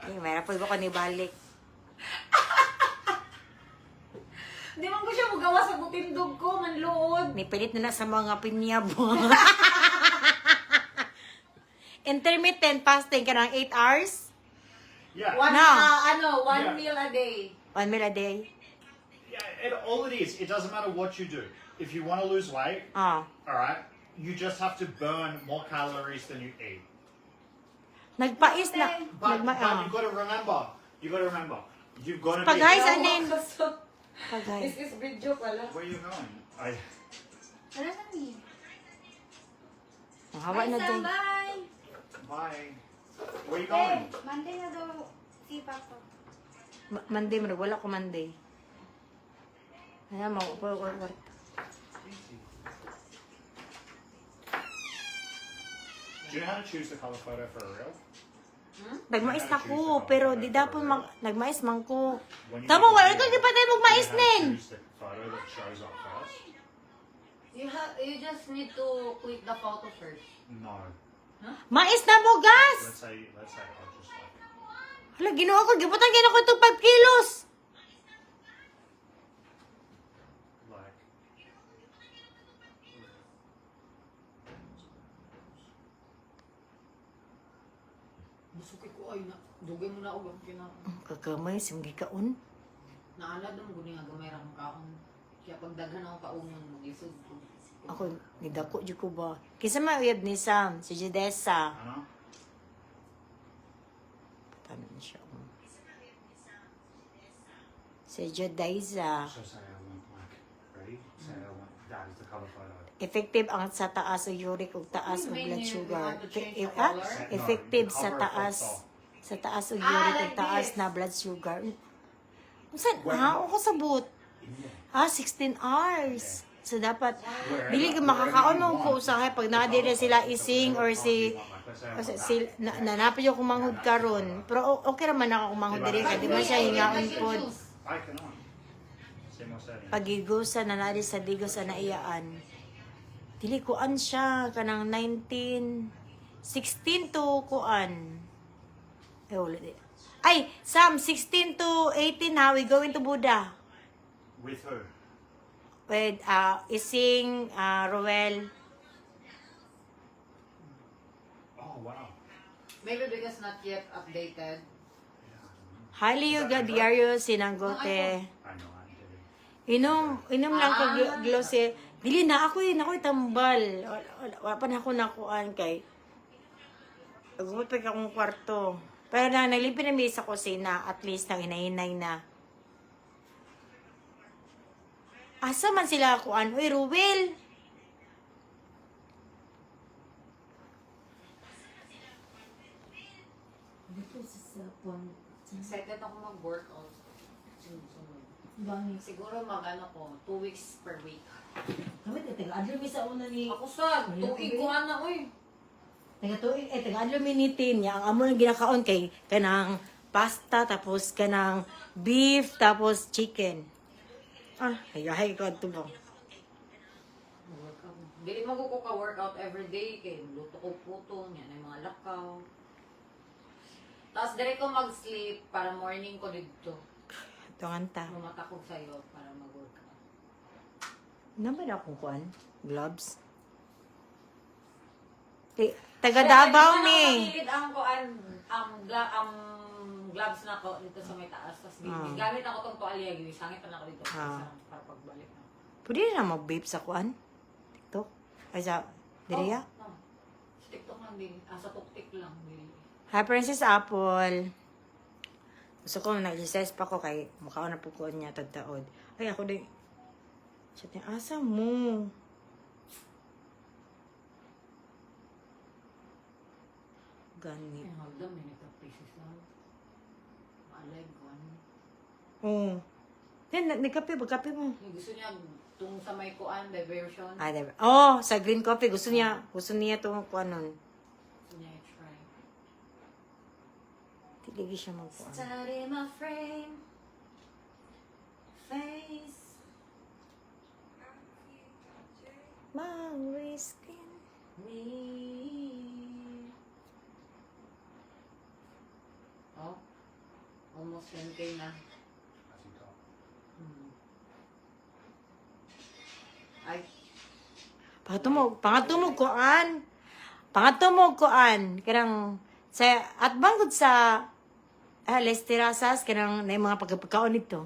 Eh, meron po ba ko ni balik? Di man ko siya mugawa sa butindog ko, manluod. Nipilit na na sa mga pinyabo. Intermittent fasting ka ng 8 hours? Yeah. One, No. ano, one Yeah. meal a day. One meal a day? Yeah, all it is, it doesn't matter what you do. If you want to lose weight, Ah. all right, you just have to burn more calories than you eat. Nagpais na. But, Nagma, but ah. you've got to remember, you've got to remember, you've got to be. Pag-guys, anin? Pagay. This is video pala. Where are you going? I, Wala na ni. Ang hawa na Bye, Sam. din. Bye! Bye. Where you Eh, going? Monday na daw si Papa. Monday, man. Wala ko Monday. Ayan, mo. Do you know how to choose the color photo for a reel? Nagmais na ko, pero di dapat mag, nagmais man ko. When you Tama, make a wala reel, ka di pa tayo do you magmais know how to nin. choose the photo that shows up first? You just need to click the photo first. No. Mais na mo, gas! Let's say I'll just like. Hala, ginawa ko. Gibutan ginawa ko itong 5 kilos. Like. Musuki ko ay na. Dugay mo na ako ang kina. Kakamay, simgi kaon. Naalad mo guni nga gamay ra akong kaon. Kaya pag daghan ako kaunon maglisod ko. Ako, nidako jud ko ba? Kisa mauyab ni Sam, si Judesa. Anna? Patanon siya. Oh. Si Judaiza. So say I want like, ready? Say I want that is the cover photo. Effective ang sa taas o uric ug taas What o do you blood mean you sugar. want to change the Ah, color? No, effective the sa cover taas photo. sa taas o Ah, uric ug like taas this. na blood sugar. Unsa When- ha ako sabot? Yeah. Ah, 16 hours. So dapat Wherever- dili ka wherever makakaon you mo ko want. usahay pag The naa cover dire sila photo, so ising whatever or part si you want, like, let's say I o want si that. na, Yeah. nanapid yung kumanghod Yeah, that's karon. the Pero okay ra man ako kumanghod Diba? diri kay di ba siya I hingaon can pod. choose. I cannot. Same more settings. Pagigusa na nari sa digos sa naiyaan. Dili kuan siya kanang 19 16 to kuan. Eh, wala di. Ay, Sam, 16 to 18 ha, we going to Buddha. With who? with Ising, Roel. Oh wow. Maybe because not yet updated. Hi, Leo Gadiario, Sinanggote. I know I did it. Inom, inom lang ko glose. Dili na ako eh, nakoy tambal. Wala, wala, wala pa na ako nakuan kay. Gumot pa akong kwarto. Pero na naglipi na mi sa kusina, at least nang inahinay na. Asa man sila kuan? Uy, Ruel! Dito sa cellphone. Excited ako mag-workout. Sunod-sunod. Bangis. Siguro mag-ano ko, 2 weeks per week. Kami taga adlo mi sa una ni Ako sa, tuig ko ana, uy. Taga tuig eh taga adlo mi ni team niya. Ang amo nang ginakaon kay kanang pasta tapos kanang beef tapos chicken. Ah, hay hay ko adto ba. Mag-workout. Dili mo ko ka-workout everyday kay luto ko puto, yan ay mga lakaw. Tapos dire ko mag-sleep para morning ko didto. Tungan ta. Mamata ko sa'yo para mag-workout. Naman akong kuan, gloves. Eh, taga Davao mi. Pero ang kuan ang gloves na ko dito sa may taas. Tapos gamit ako tong tuwalya, gisangit na ako dito para pagbalik na. Pwede na mag-vape sa kuan? TikTok? Ay sa Direya? Oh, no. Sa TikTok lang din. Ah, sa tuktik lang din. Hi, Princess Apple. Gusto ko, nag-exercise pa ko kay mukha na po ko niya tagtaod. Ay, ako din. Siya niya, asa mo? Gani. Ay, hagdam, may nagka-pieces na. Maalay ko, ano. Oo. Then, nagkape ba? Kape mo. Yung gusto niya, tung sa may kuan, diversion. Ah, diba? Oh, sa green coffee. Gusto niya itong kuan nun. Gusto niya i-try. Tiligi siya magkuan. Study my frame. Face. My skin. Me. Oh. Almost 10K na. Has he got? Ay, Pangatumog, pangatumog kuan. Pangatumog kuan. Kanang sa at bangod sa Les Terrazas kanang na mga pagkapagkaon nito.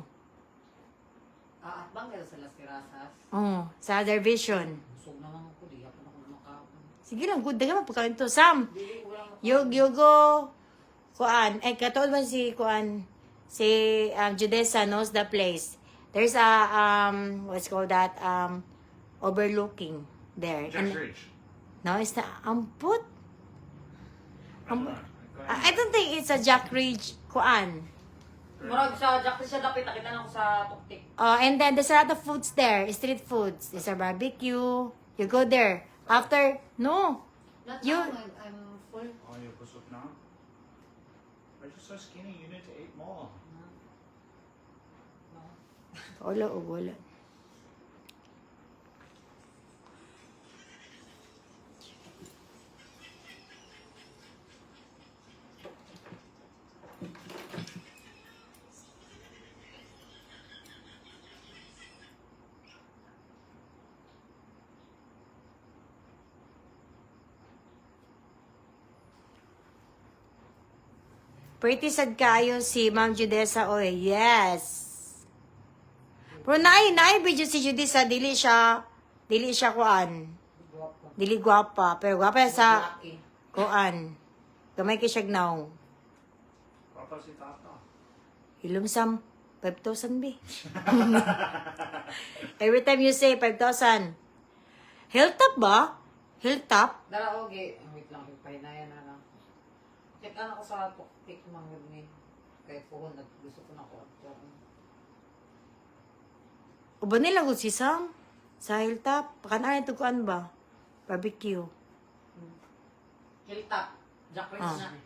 ah, at bang kayo sa Las Terrazas? Oh, sa other vision. Busog naman ako, di ako na makaon. Sige lang, good daga pagkaon to. Sam, Dili ko lang you go kuan. Eh katuod man si kuan si Judesa knows the place. There's a what's called that overlooking there. Jack's And, Ridge. no, it's not amput. I don't know. Go I don't think it's a Jack Ridge kuan. Murag sa Jack siya dapit nakita na ako sa tuktik. Oh, and then there's a lot of foods there, street foods. There's a barbecue. You go there. After, no. Not You- now, I'm full. Oh, you're busog now? But you're so skinny, you need to eat more. No. Wala o wala. Pretty sad kayo si Ma'am Judesa oy. Yes. Pero naay video si Judesa dili siya kuan. Guwapo. Dili gwapa, pero gwapa siya sa Lucky. kuan. Gamay kay siya gnaw. Guwapo si tata. Ilom sam 5,000 bi. Every time you say 5,000. Hilltop ba? Hilltop? Dara oge, wait lang, pahinayan na lang. Kita na ko sa tuktik mangyud ni. Kay puhon nag gusto ko na ko. Uban nila gud si Sam. Sa Hilltop. Pakanaan ito kuan ba? Barbecue. Hilltop. Jack Ridge Ah. na.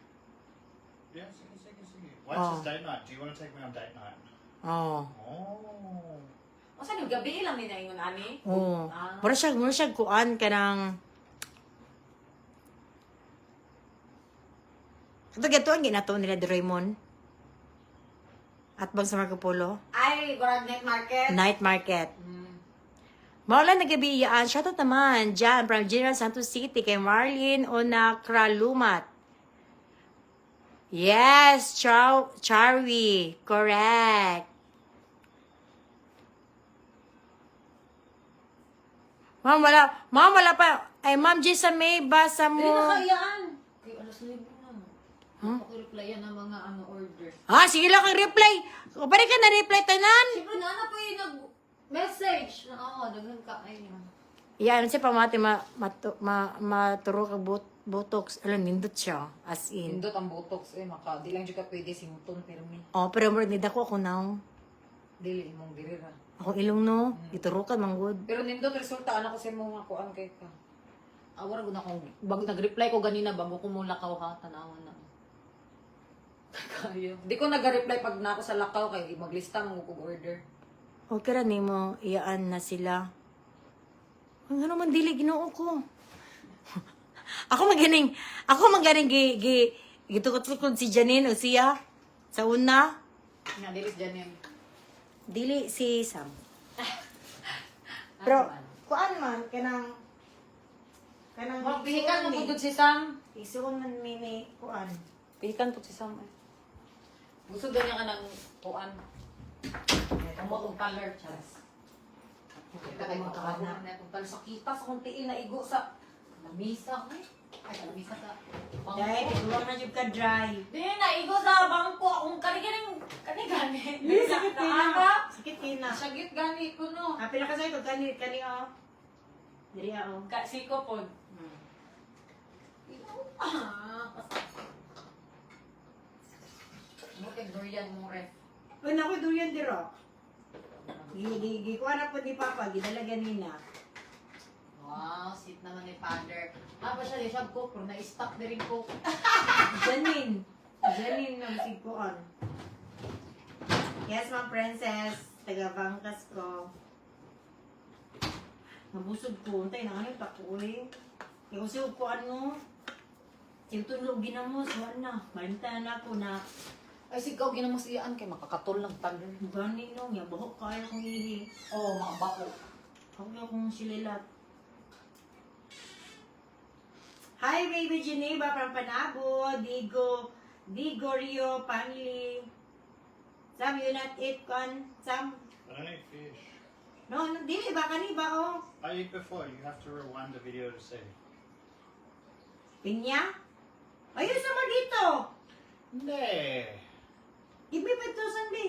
Yeah, sige, sige, sige. When's Oh. this date night? Do you want to take me on date night? Oh. Oh. Unsa ni gabi lang ni naingon ani? Oo. Ah. Mura siya kuan kanang Kato gatuan ginato nila Doraemon. At bang sa Marco Polo? Ay, Brad Night Market. Night market. Maulan na gabi iyaan. Shoutout naman dyan from General Santos City kay Marlene Onakralumat. Yes, Chow, Charwi. Correct. Ma'am, wala. Ma'am, wala pa. Ay, Ma'am Jessa May, basa Dili mo. na kaiyaan. Kay alas 9 na. Huh? Ako-replyan ang mga ano order. Ah, sige lang kang reply. O, pare ka na reply tanan. Siyempre na po yung nag-message. Na ako, daghan ka. Ay, Yan, siya pamati ma, matu, ma, maturo ka but, botox. Alam, nindot siya. As in. Indot ang botox eh, maka. Di lang jud ka pwede singuton pero mi. Oh, pero mo nida ko ako now. Dili imong diri ra. Akong ilong no. Gituro ka, manggod. Pero nindot resulta ana ko sa imong nga kuan kay ka. Awara gud akong bago nag-reply ko ganina bago ko mo lakaw ha, tanawan na. Kayo. Di ko nag-reply pag na ako sa lakaw kay maglista mo kog order. Okay ra nimo, iyaan na sila. Ang ano man dili Ginoo ko. Ako maganing gi gi gitukot-tukod si Janine o siya sa una. Nga dili si Janine. Dili si Sam. Pero kuan man kanang kanang Magpihikan mo pud si Sam. Isuon man mi ni kuan. Pihikan pud si Sam. Eh. Gusto ganyan ka ng kuan. Amo kong color, charas. Kita kay mga kawana na itong talo sa kita sa kong tiil na igo sa lamisa ko eh. Ay, sa lamisa sa bangko. Dahil tuwang na jud ka dry. Di na igo sa bangko akong kani kani gani. Sakit kina. Sakit kina. Sagit gani ko no. Ah, pila ka sa'yo kani kani oh. Diri ah, oh. Ka siko pod. Ah. Mo kay durian mo ref. Uy, naku, durian diro. Gi gi gi kuan na po ni Papa, gidala ganina. Wow, sweet naman ni father. Ah, pa siya di siya ko, pero na-stuck na rin ko. Janine. Janine ang sigkuan. Yes, ma'am princess. Taga Bangkas ko. Nabusog ko. Untay na ano pa ko eh. Ikaw siya ko ano. Sigtulog ginamos. Wala na. Malimta na ako na. Ay, sigaw ginamos iyaan kay makakatol lang tagal. Gani no. Nga buhok kayo kong ihi. Oo, oh, mga bako. Ako yung kong sililat. Hi, baby Geneva from Panabo, Digo, Digo Rio family. Sam, you not eat con Sam? I don't eat fish. No, no, dili ba kani ba oh? I eat before. You have to rewind the video to see. Pinya? Ayun sa dito. Nay. Give me 5,000 be.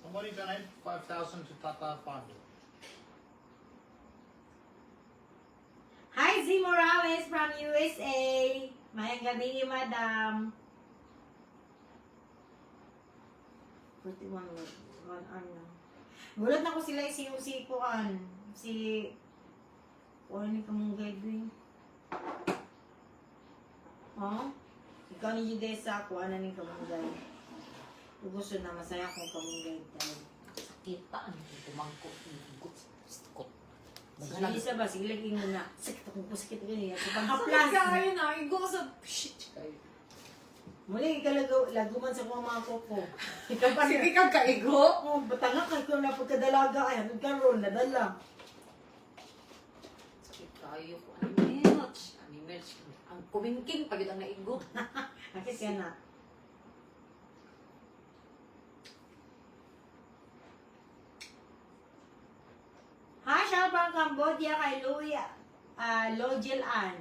Somebody donate 5,000 to Tata Fund. Hi, Z Morales from USA. Mayang gabi, madam. 41, one hour na. Gulat na ko sila si si Kuan. Si Kuan ni kamong guide eh. Oh? Ikaw ni Judesa, kuan na ni kamong guide. Gusto na masaya kung kamong guide tayo. Kita, ano, tumangkot, igot, sikot. Si Judesa ba? Sige lagi mo na. Sakit ako, sakit ako niya. Sa panghaplas. Kayo na, igo sa shit kayo. Muli, ikaw laguman sa mga koko. Ikaw pa Sige kang kaigo. Oh, batanga kay ko na pagkadalaga ay anong karon nadala. Sakit kayo ko. Ani milch. Ani milch. Ang kumingking pag ang naigo. Akit ka na. Hi, shout from Cambodia kay Louie Logil Ann.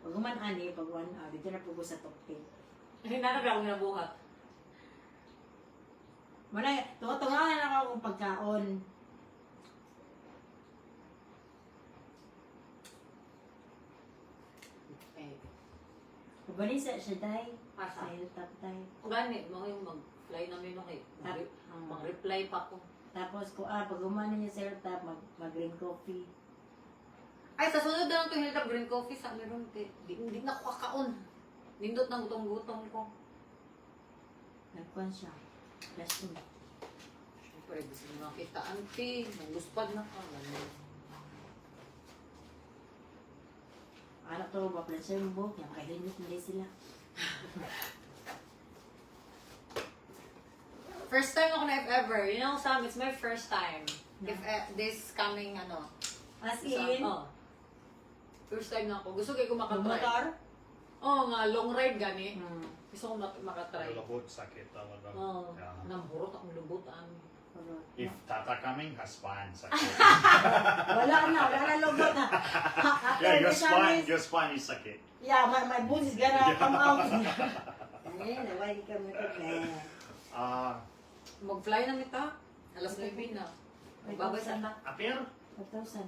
Pag man ani pag one dito na pugo sa top 10. Hinanap ako ginabuhat. Wala, tunga-tunga na ako kung pagkaon. Eh, Ubalin sa siya day. Asa? Sa hilltop day. Gani, mga yung mag-fly namin no kay. Mag-reply pa ko. Tapos ko pag umano niya sa hilltop, mag, mag green coffee. Ay, sa sunod na lang to Hilltop Green Coffee sa meron kay. Di, hindi na ko kakaon. Nindot ng gutong-gutong ko. Nagkuhan siya. Last in. Siyempre, gusto mo makita, auntie. Naguspad na ka. Ganun. Anak to, ba plan siya yung buhok niya. Kahilmit na rin sila. First time ako na if ever. You know, Sam, it's my first time. If this coming ano. As in, Oh. First time na ako. Gusto kayo ko makatry. motor? Oo nga, long ride gani. Gusto ko makatry. Lubot sakit talaga. Oo. Yeah. Namburot akong lubutan. If Tata coming, her spine sakit. Wala na lubot na. After Yeah, your this spine, is- your spine is sakit. Yeah, my bones is gonna come out. Eh, naway ka mo ito, eh. Ah, Mag-fly na mita. Alas 9 na. Magbabay sa ta. Apir? 5,000.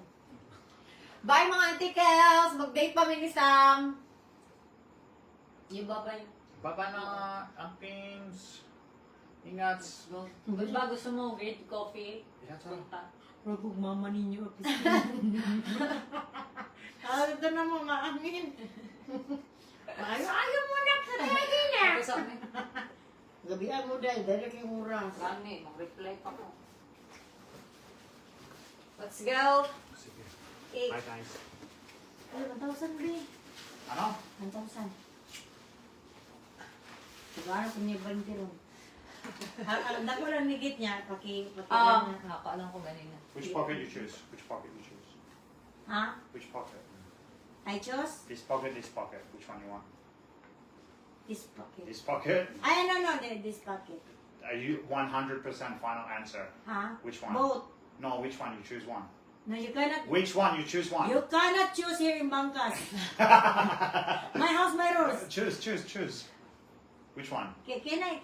Bye mga auntie Kels! Mag-date pa mi ni Sam! Yung babay. Baba na, ampings. Ingat. Go. Ba gusto mo great coffee? Yeah, tara. Punta. Ragog mama ninyo. Ah, ito na mo, maamin. Maayo, ayaw mo na, katayin na. Ako sa amin. Gabihan mo dahil, dahil kay oras. Gani, mag-reply pa ko. Let's go! Sige. Eh, Bye guys. ay, 1,000 be. Ano? 1,000. Siguro kung niya banti ron. Alam na ko lang nigit niya, paki Ah, nakakaalam ko ganina. Which pocket you choose? Which pocket you choose? Ha? Which pocket? I chose This pocket, this pocket. Which one you want? this pocket. This pocket? Ay, no, this pocket. Are you 100% final answer? Ha? Which one? Both. No, which one? You choose one. No, you cannot. Which one? You choose one. You cannot choose here in Bangkas. My house, my rules. Choose, choose, choose. Which one? Can I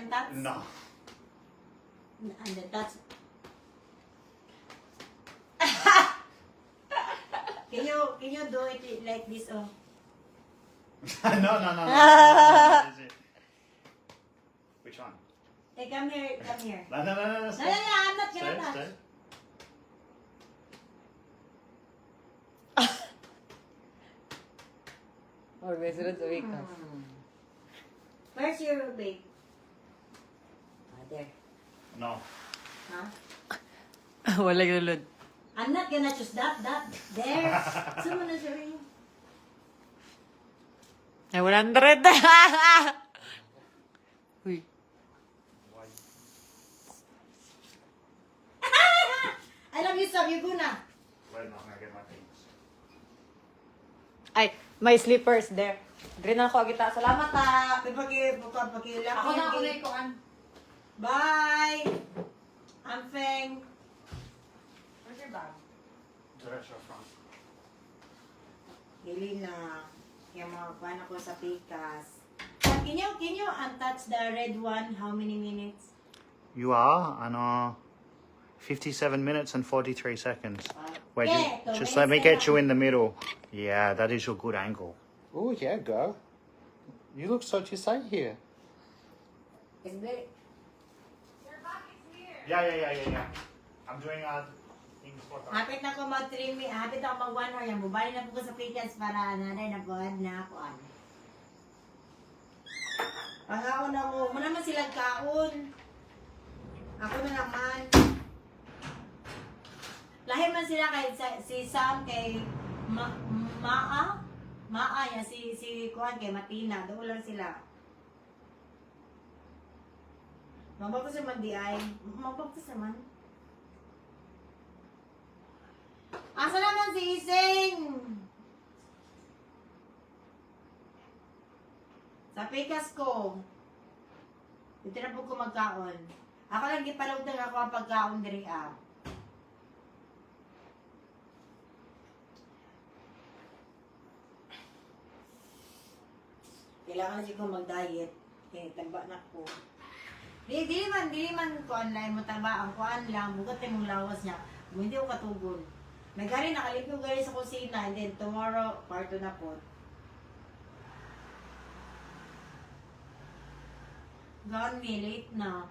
touch? No. And then touch. Can you do it like this? Oh. No. Is it? Which one? Hey, come here, come here. No. No, Stay. no, no, I'm not gonna Stay, touch. stay. Or resident sa Where's your babe? Ah, there. No. Huh? Wala gulod. I'm not gonna choose that, that, there. Someone is ring. Ay, 100! Uy. Why? I love you, Sam. You go na. Wait, no, I'm gonna get my things. Ay, my slippers there. Dire na ako agita. Salamat ha. Paki, paki, paki, Ako na ikuan. Bye. I'm Feng. Where's your bag? Diretso front. Dili na. Yung mga kuwan ako sa pikas. Can you untouch the red one? How many minutes? You are, ano, 57 minutes and 43 seconds. Wait, Yeah, you, two just let me minutes get na you in the middle. Yeah, that is your good angle. Oh, yeah, go. You look so say here. Is there Yeah. I'm doing things for Hapit na ko mag 3 minutes. Hapit ako mag 1 hour. Yan, bubali na po ko sa pikas para nanay na buwan na kuan. Pangkaon ako. Muna man silang kaon. Ako na naman. Lahi man sila kay si Sam kay Maa. Maa yan si kuan kay Matina. Doon lang sila. Mababas naman di ay. Mababas naman. Asa naman si Ising? Sa pikas ko. Dito na po ko magkaon. Ako lang gipalugtang ako ang pagkaon diri ah. Kailangan na siya ko mag-diet. Kaya taba na ko. Di, dili man kuan lang mo taba ang kuan lang bugat imong lawas niya. Kung hindi ko katugon. May gari nakalipyo gari sa kusina and then tomorrow parto na po. Gani, late na.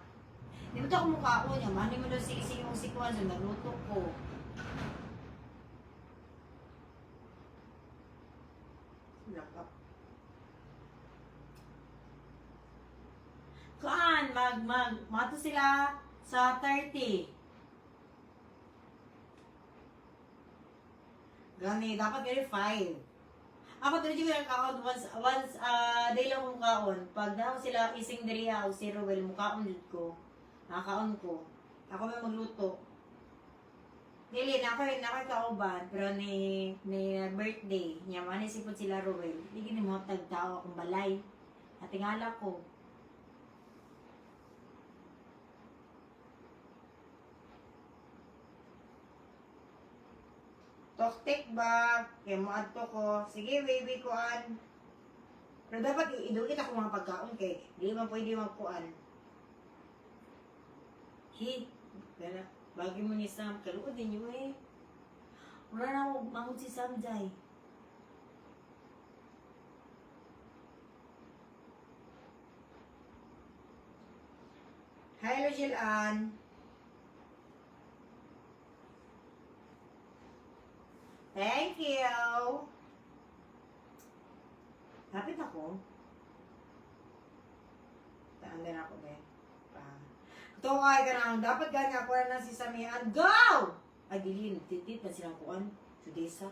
Di ba ito ako mukhaon niya? Mahal mo daw si ising yung si kuan so nagluto ko. Lakap. Kuan, mag, mato sila sa 30. Gani, dapat gani 5. Ako tuloy ko yung kaon once day lang kong kaon. Pag naon sila ising diri o si Ruel, mukaon jud ko. Nakakaon ko. Ako may magluto. Dili na ako na ako kauban pero ni birthday niya man ni sipod sila Ruel. Di gini mo tag tao akong balay. Natingala ko. Toktik ba? Kaya mo adto ko. Sige, baby kuan. Pero dapat idulit ako mga pagkaon kay di man pwede magkuan. Hi, gana. Bagay mo ni Sam, kaluod din yun eh. Wala na ako mangod si Sam, Jai. Hi, Lucian. Thank you. Kapit ako. Taan din ako, be. Pa. Ito ay kanang dapat gani ako na si Samian. Go! Ay, dili, titit na silang kuan. Judesa.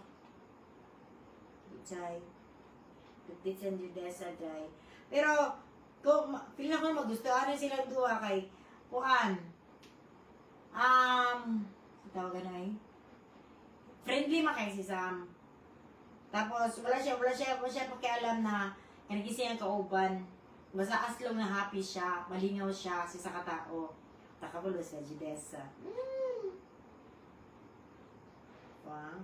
Jai. Titit sa Judesa, Jai. Pero, kung, feel na ko magustuhan na silang duha kay kuan. Tawagan na eh. Friendly man kay si Sam. Tapos, wala siya pakialam na kanigising ang kauban. Basta as long na happy siya, malingaw siya sa isa katao. Takabulo sa Judesa. Wow.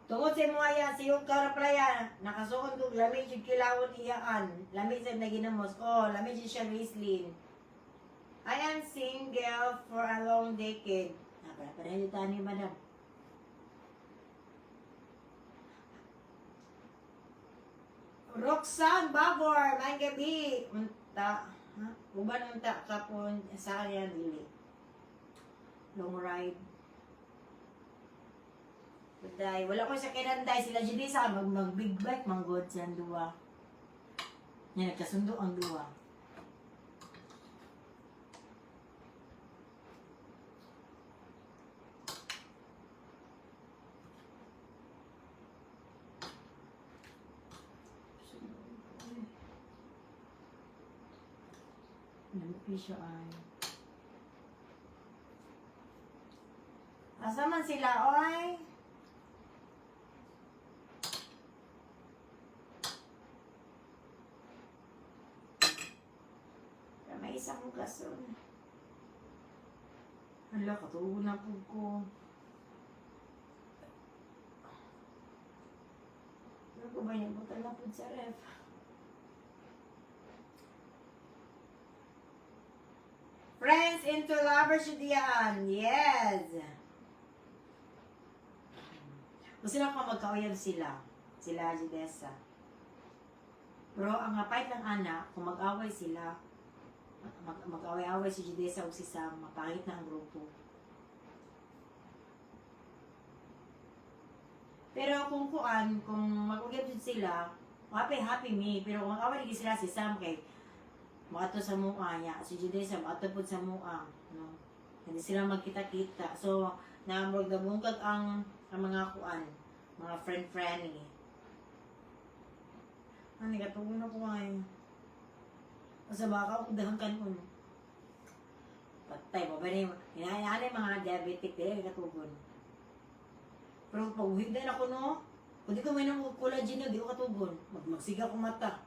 Tungod sa imo aya, siyog ka playa, nakasuon kog lami jud kilawon iyaan. Lami sa naginamos. Oh, lami jud siya Riesling. I am single for a long decade. Ah, para pareho tayo ni madam. Roxanne Babor, may gabi. Unta, ha? Uban unta kapon sa kanya dili. Long ride. Day, wala ko sa kinanday sila jud sa mag big bike manggod sa duwa. Nya nagkasundo ang duwa. Namupi siya ay. Asa man sila, oy? Pero may isa kong kason. Hala, katuo na po ko. Ano ko ba niya? Buta na po sa ref. Friends into lovers yun. Yes! Gusto lang ko magkauyab sila. Sila, Judesa. Pero ang hapay ng anak, kung mag-away sila, mag-away-away si Judesa o si Sam, mapangit na ang grupo. Pero kung kuan, kung mag-uyab jud sila, happy happy me. Pero kung mag-away lagi sila si Sam kay moadto sa mua niya, si Judesa moadto pud sa mua, no. Hindi sila magkita-kita. So, namurag nabungkag ang mga kuan, mga friend-friendly. Ano, katugo na ko ay. Sa baka ako dahang kanon. Patay mo ba ni hinahayaan yung mga diabetic dili katugon. Pero pag uhigdan ako no, kung di ko may nang collagen no, di ko katugon. Magmagsiga ko mata.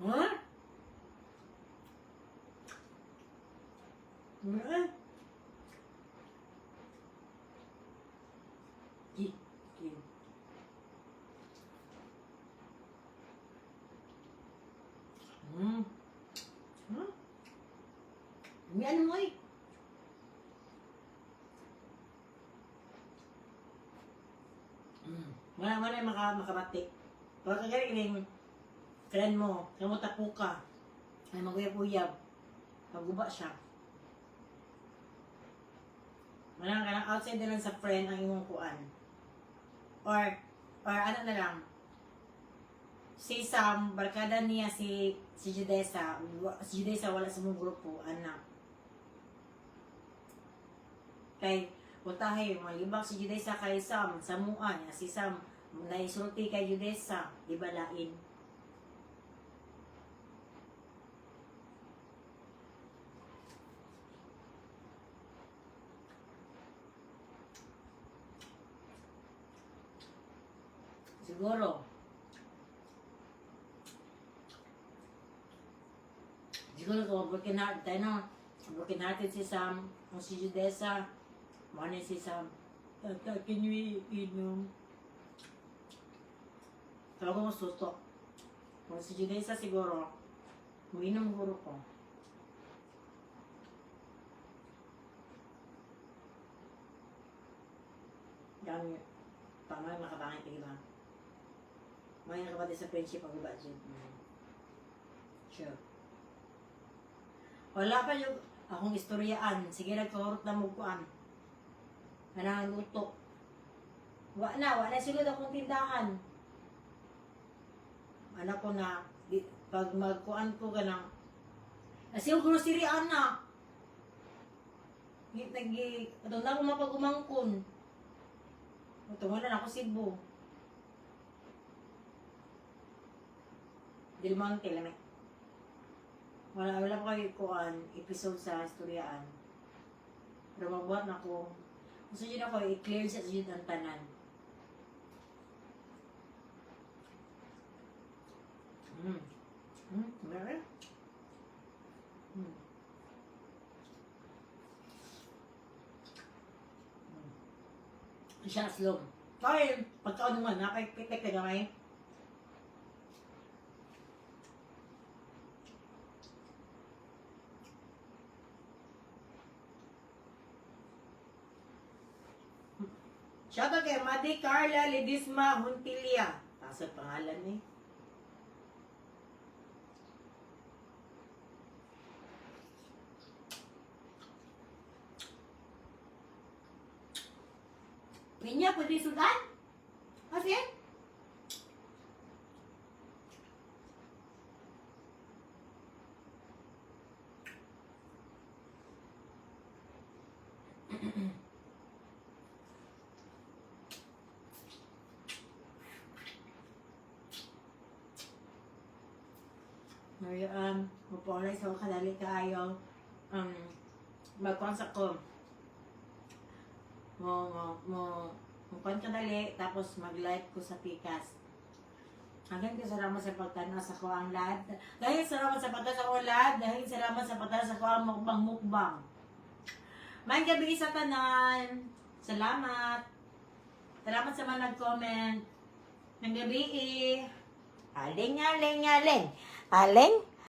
Huh? Hmm? Gi. Gi. Huh? Yan mo eh. Wala yung makabati. Pagka ganyan yung friend mo, kamo tapo ka, ay maguyab-uyab, maguba siya. Wala ka lang, outside na lang sa friend ang imong kuan. Or ano na lang, si Sam, barkada niya si Judesa, si Judesa wala sa mong grupo, anak. Kay, puntahe, malibak si Judesa kay Sam, sa mua niya, si Sam, naisulti kay Judesa, di ba lain? Siguro. Siguro kung broken heart tayo, no? Broken hearted si Sam, kung si Judesa, mo ni si Sam. Tata, can we inom? Tawag ko sutok. Kung si Judesa siguro, muinom guro ko. Dami, pangay makabangit ka ba? May nakabati sa friendship ang iba, Jud. Sure. Wala pa yung akong istoryaan. Sige, nagkahurot na mo kuan. Anang luto. Wa na sulod akong tindahan. Anak ko na, di, pag magkuan ko ganang, kasi yung grocery ana. Nag, ito na ako mapag-umangkon. Ito wala na ako Cebu. Del Monte, lami. Wala pa kayo kuan, episode sa istoryaan. Pero mabuhat na ko. Gusto yun ako, i-clear sa yun ang tanan. Meron? Siya aslom. Kaya, pagkaon naman, nakapitek na gamay. Shoutout kay Madi Carla Ledesma Huntilia. Taas ang pangalan eh. Pinya, pwede sudan? Kasi? Maria, mapolay sa kadali kaayo. Magkuhan sa ko. Mo, mo, mo, mo, kadali, tapos mag-live ko sa Pikas. Hanggang ko salamat sa pagtanaw sa ko ang lahat. Dahil salamat sa pagtanaw sa ko ang lahat. Dahil salamat sa pagtanaw sa ko ang mukbang mukbang. Maayong gabi sa tanan. Salamat. Salamat sa mga nag-comment. Ng gabi eh. Aling, aling, aling. Aling?